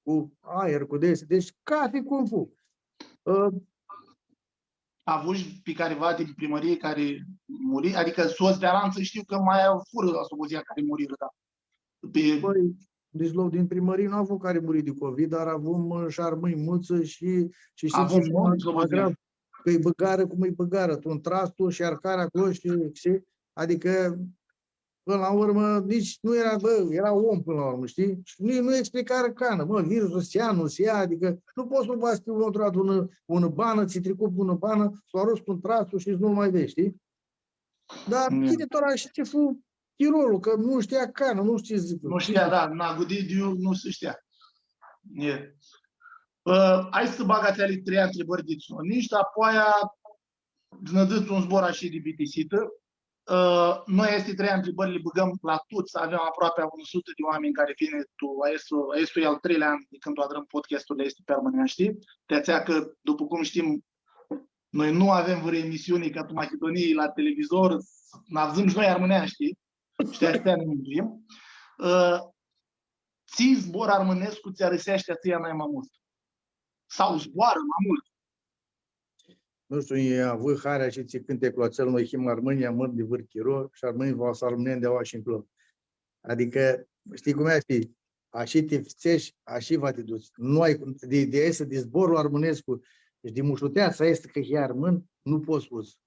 cu aer, cu di aesti. Deci, cathi cum fu. Ã, avush pi cariva din primãrii cari muri? Adicã sots di alantsã shtiu cã ma furã la Slobozia cari murirã, da. Pi... Pãi, deci, lo-, din primãrii nu avum cari muri di COVID, dar avum, ã, shi armãnj multsã shi, shi shtii, avum, shi ma, ma grav, cã-lj bãgarã cum lji bãgarã, tu un trastu shi arcarã aclo shi, shtii? Adicã, pãnã la urmã, nitsi nu eara, bã, eara om pãnã la urmã, shtii? Shi nu, nu explicarã canã, mã, virusul s-ia, nu s-ia, adicã nu pots s-u bats tu un, un, unã banã, tsi tricu pi unã banã, s-u arunts tu un trastu shi s-nu-l ma vedz, shtii? Dar tini tora shi tsi fu chirolu, cã nu shtia canã, nu shtiu tsi dzãc. Nu shtia, da, n-agudi di iu nu s-shtia. E. Ã, hai s-bag atseali trei ntribãri di soni shi apoia nã dãts un zbor ashi di bitisitã. Ã, noi aesti trei ntribãri li bãgãm la tuts, avem aproapi unã sutã di oaminj cari vinã tu, aestu, aestu e al treilea an di cãndu adrãm podcastul aestu pi armãneashti, shtii? Ti atsea cã, dupã cum shtim, noi nu avem vãrã emisiuni ca tu Machidunii la televizor, s-nã avdzãm shi noi armãneashti, shtii? Shi atsea nã minduim. Ã, tsi zbor armãnescu tsã arãseashti a tsia nai ma multu? Sau zboarã ma multu? Nu shtiu, e, avui harea shi tsi cãnteclu atsel, noi him armãnj, amãr di vãr chiro shi armãnjlji va s-armãnem di aoa shi nclo. Adicã, shtii cum easti? Ashi ti fãtsesh, ashi va ti duts. Nu ai cum, di, di aestã, di zborlu armãnescu shi di mushuteatsa aestã cã hii armãn, nu pots s-fudz.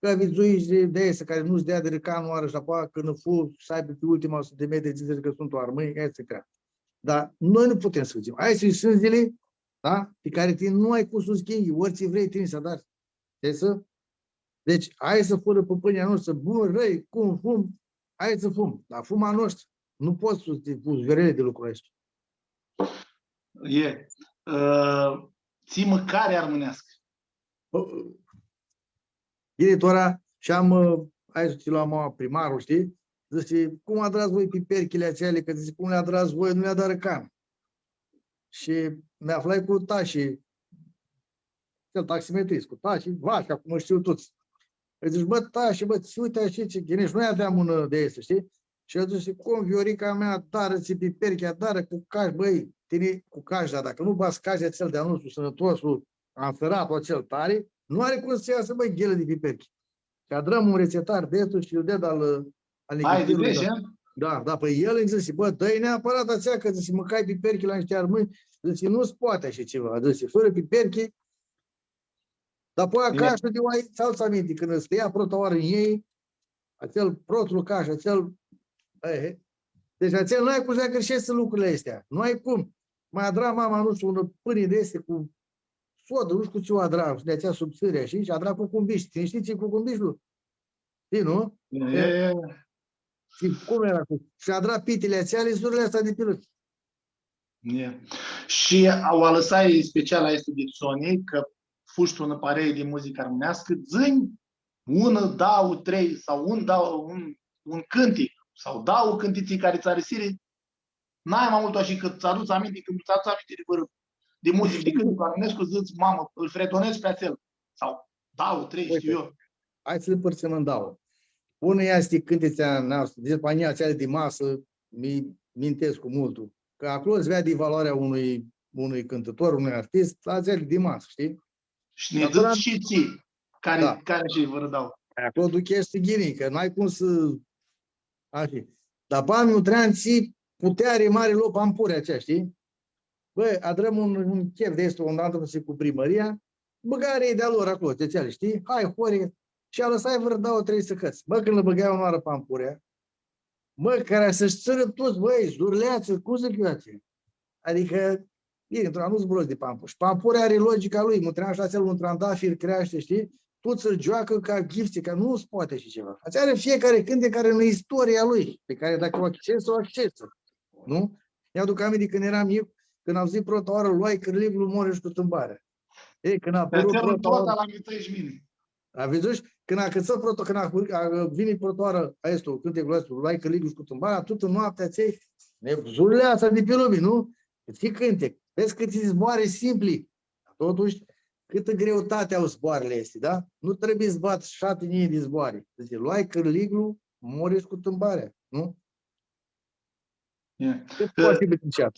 Cã vidzui shi di, di aestã cari nu-ts dea di rãca unãoarã shi apoia cãndu fu s-aibã pi ultima sutã di metri, dzãtsi cã suntu armãnj, aestã e treaba. Dar noi nu putem s-fudzim. Aesti suntu sãndzili, da? Pi cari tini nu ai cum s-lu schimbi, ori tsi vrei tini s-adari. Shtii? Deci, hai s-furã pãpãnjlji a noshtri, bun, rei, cum fum, hai s-fum. Dar fum a noshtri. Nu pots s-ti puts verele di lucrul aestu. E. Ã, tsi mãcari armãneascã? Ghini, tora, shi am, ã, hai s-ti loam, ã, primarlu, shtii? Dzãtsi, cum adrats voi piperchili atseali? Cã dzãtsi, cum li adrats voi, nu li adarã can. Shi mi aflai cu Tashi, el taximetrist, cu Tashi, Vasha, cum u shtiu tuts. Lji dzãc, bã, Tashi, bã, tsi uite ashi, tsi ghini, shi noi aveam unã di aesti, shtii? Shi el dzãtsi, cum, Viorica mea, adarã, tsi piperchi, adarã cu cash, bãi, tini cu cash, dar dacã nu badz cash, atsel di-a nostru, sãnãtoslu, ansãratlu atsel tari, nu ari cum s-easã, bãi, ghilã di piperchi. Shi adrãm un retsetar di aestu shi lu ded al, al Hai, Nichiforu, di da. Da, da, pãi el nji dzãsi, bã, dã-lj neapãrat atsea, cã, dzãsi, mãcai piperchi la nishti armãnj, dzãsi, nu s-poati ashi tsiva, dzãsi, fãrã piperchi, dar apoi acasã di oai, ts-aduts aminti, cãndu s-ti lja prota oarã ãn elj, atsel protlu cash, atsel, e, deci atsel nu ai cum s-li agãrsheshti lucrurli aesti, nu ai cum. Ma adra mama, nu shtiu, unã pãni di aesti cu sodã, nu shtiu tsi u adra, shi di atsea subtsãri, shi, shi adra cucumbish. Tini shtii tsi-i cucumbishlu? Shtii, nu? E, e, e. Shi cum eara cu, shi adra pitili atseali, zurleatsa di pi lupi. E. Shi u alãsai special aestu di soni, cã fush tu unã parei di muzicã armãneascã, dzã-nj unã, dauã, trei, sau un, dauã, un, un cãntic, sau dauã cãntitsi cari tsã arisirã nai ma multu ashi cã ts-aduts aminti, cãndu ts-aduts aminti di vãrã, di muzicã, di cãnticlu armãnescu, dzãts, mamã, ãl fredonedz pi atsel. Sau dauã, trei, shtiu eu. Hai s-li pãrtsãm tu dauã. Unã easti cãntitsea a noastrã, di Spania, atseali di masã, mi mintescu multu. Cã aclo s-veadi valoarea unui, unui cãntãtor, unui artist, la atseali di masã, shtii? Shi nã dzãts shi tsi, cari, cari shi vãrã dauã. Aclo aducheshti ghini, cã n-ai cum s-, ashi. Dar bani nu tream, tsi puteari mari lo pampurea atsea, shtii? Bã, adrãm un, un chef di aestu, un altu, shi cu primãria, bãgarã elj di-a lor aclo, ti atseali, shtii? Hai, hori, shi alãsai vãrã dauã, trei sãhãts. Bã, cãndu lã bãgai unãoarã pampurea, mã, cara s-tsãnã tuts, bãi, zurleatsã, cum dzãc eu, atsea? Adicã, bine, tu nu zburãscu di pampuri. Shi pampurea ari logica lui, mutream shi atsel un trandafir, creashti, shtii? Tuts ãl gioacã ca ghiftsã, cã nu s-poati ashi tsiva. Atsea ari fiecare cãntic, cari ari istoria lui, pi cari dacã u acces, u acces. Nu? Nj-aduc aminti cãndu eram njic, cãndu avdzãi prota oarã, loai cãrliglu, mori shi cu tãmbarea. E, cãndu apãru prota oarã, la mini. A, vidzush? Cãndu acãtsã prota, cãndu a, a, vini prota oarã aestu, cãnticlu aestu, loai cãrliglu shi cu tãmbarea, tutã noaptea atsea, ne, zurleatsa di pi lumi, nu? Tsi cãntic. Vedz cãti zboarã simpli. Totushi, cãtã greutati au zboarãli aesti, da? Nu trebuie s-badz shapti njilji di zboarã. Dzãtsi, loai cãrliglu, mori shi cu tãmbarea, nu? E. Cã poati s-hibã tsiva.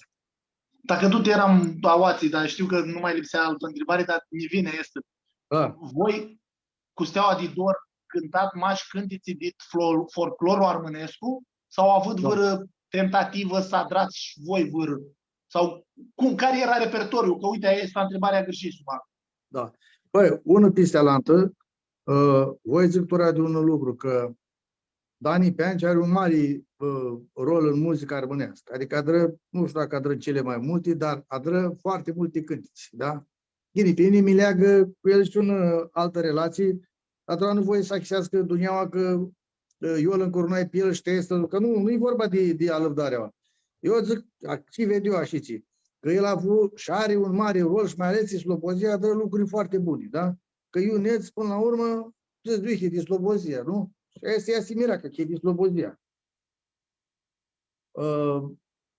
Dacã tut eram aoatsi, dar shtiu cã nu ma lipsea altã ntribari, dar nji vini, easti. A. Voi, cu Steaua di Dor, cãntat mash cãntitsi di flo-, folclorlu armãnescu sau avut vãrã tentativã s-adrats shi voi vãrã? Sau cum, cari eara repertoriul? Cã, uite, aestã easti ntribarea agãrshitã, suma. Da. Pãi, unã pisti alantã, ã, voi dzãc tora di un lucru, cã Dani Peancea ari un mari, ã, rol tu muzica armãneascã. Adicã adrã, nu shtiu dacã adrã cele mai multi, dar adrã foarte multi cãntitsi, da? Ghini, pi mini mi leagã cu el shi unã, ã, altã relatsii, dar tora nu voi s-achicãseascã dunjaua cã, ã, eu lu ncurunai pi el shi ti aestã, cã nu, nu-i vorba di, di alãvdari. Eu dzãc, a, tsi ved eu ashitsi, cã el avu shi ari un mari rol shi mai ales tu Slobozia adrã lucruri foarte buni, da? Cã iu nedz, pãnã la urmã, dzãts, di Slobozia, nu? Shi aestã easti mirachi, cã e di Slobozia. Ã,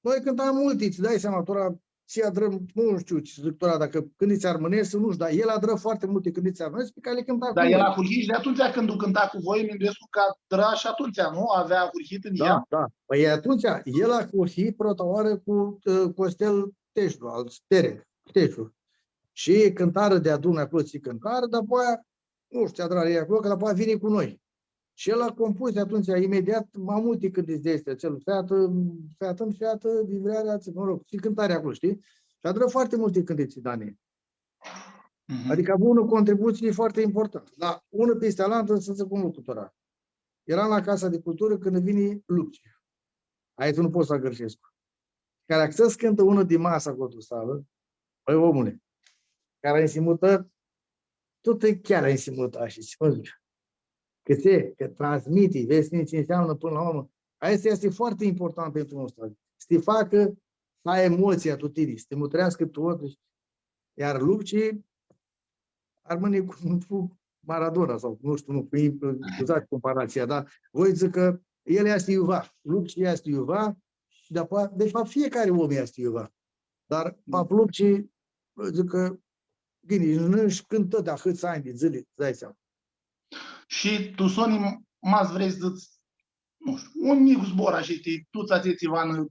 noi cãntam multi, ts-dai seama, tora, tsi adrã, nu shtiu tsi dzãc tora, dacã cãntitsi armãneshti, nu shtiu, dar el adrã foarte multe cãntitsi armãneshti pe care le cânta cu noi. Dar el ahurhi shi di atumtsea cãndu cãnta cu voi, minduescu cã adrã shi atumtsea, nu? Avea ahurhitã tu el? Da, da. Păi atumtsea, el ahurhi prota oarã cu ã, Costel Teșlu, al Stereng, Teșlu. Shi cãntarã deadun aclo, tsi cãntarã, dar apoi, nu shtiu, tsi adrarã elj aclo, cã apoi vini cu noi. Shi el a compus atumtsea, imediat, ma multi cãntitsi di aesti, atsel, featã, featã, featã, di vrearea, mă rog, shi cãntari aclo, shtii? Shi adrã foarte multe cãntitsi, Dani. Mhm. Adicã a avut unã contributsii foarte importantã. Dar unã pisti alantã, s-dzãc un lucru tora. Eram la Casa di Culturã cãndu vini Lupci. Aestã nu pot s-agãrshescu. Cari atsel cãntã unã di masã aclo tu salã, bãi, omule, cari ai nsimutã, tut e chiar ai nsimutã, ashi, tsi pot s-dzãc. Cã tsi, cã transmiti, vedz tsi nseamnã pãnã la urmã. Aestã easti foarte important pentru un nostru. S-ti facã s-ai emotsia tu tini, s-ti mutreascã tu ochi. Iar Lupci armãni cu, cu Maradona sau, nu shtiu, nu, cu, scuzați comparația, dar voi dzãc cã el easti iuva, Lupci easti iuva shi de-apoea, de fapt, fiecare om easti iuva. Dar pap Lupci, dzãc cã, ghini, nu-sh cãntã di ahãts anj di dzãli, ts-dai seama. Shi tu soni, ma s-vrei s-dzãts, nu shtiu, un njic zbor, ashi, ti tuts atselj tsi va nã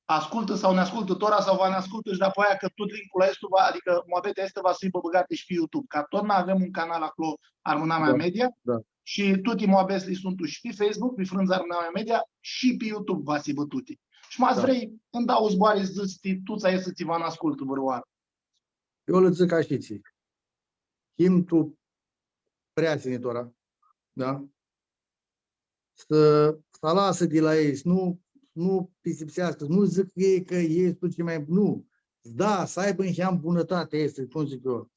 ascultã sau nã ascultã tora sau va nã ascultã shi dapoaia, cã tut linkul aestu va, adicã muabetea aestã va s-hibã bãgatã shi pi YouTube, cã totna avem un canal aclo, Armãnamea Da, Media, da. shi tuti muabetsli suntu shi pi Facebook, pi frãndza Armãnamea Media, shi pi YouTube va s-hibã tuti. Shi ma s-vrei, ãnj dauã zboarã s-dzãts ti tuts aeshti tsi va nã ascultã vãrãoarã. Eu lã dzãc ashi, tsi. Him tu preasinj tora, da? S-, s-alasã di la elj, s-nu, nu pistipseascã, s-nu dzãcã elj cã elj suntu cei mai, nu. Da, s-aibã niheam bunãtatea aestã, cum dzãc eu.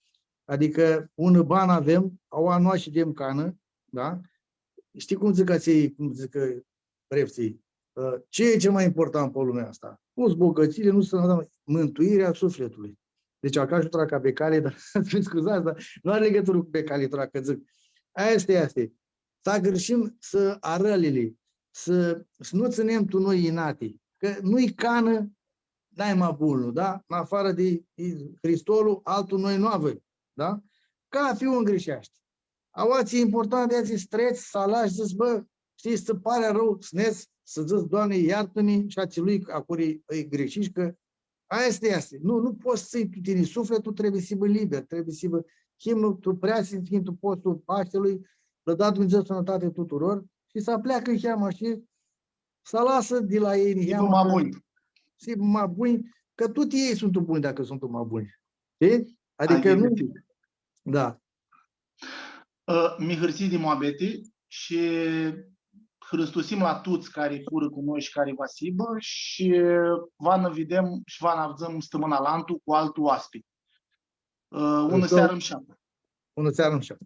Adicã unã banã avem, aua nu ashidem canã, da? Shtii cum dzãc atselj, cum dzãc preftsãlj, ã, ce e cel mai important pe lumea asta? Nu-s bogățiile, nu sunt, mântuirea sufletului. Deci, acasho trag ca pe cale, dar, mã scuzats, dar nu are legătură cu pe cale, trag, cã dzãc. Aia este, este. S-agãrshim s-arãlili, s-, s-nu tsãnem tu noi inati, cã nu-i canã nai ma bunlu, da? În afară de Hristolu, altul noi nu avem, da? Cafi un grisheashti. Aua tsi e important easti s-trets, s-alashi, dzãts, bã, shtii, s-tsã pari arãu, s-nedz, s-dzãts, Doamne, iartã-mi, shi atselui a curi lji grishish, cã aestã easti. Nu, nu pots s-tsãnj tu tini. Sufletlu trebuie s-hibã liber, trebuie s-hibã, him tu preasinj, him tu postul Paștelui, lã da Dumnidzã sãnãtati tuturor shi s-apleacã niheamã shi s-alasã di la elj niheamã, s-hibã ma bunj. S-hibã ma bunj, cã tuts elj suntu bunj dacã suntu ma bunj. Shtii? Adicã nu... Da. Ã, mi hãrsii di muabeti shi hãristusim la tuts cari furã cu noi shi cari va s-hibã shi va nã videm shi va nã avdzãm stãmãna alantu cu altu oaspi. Ã, unã searã mushatã. Unã searã mushatã.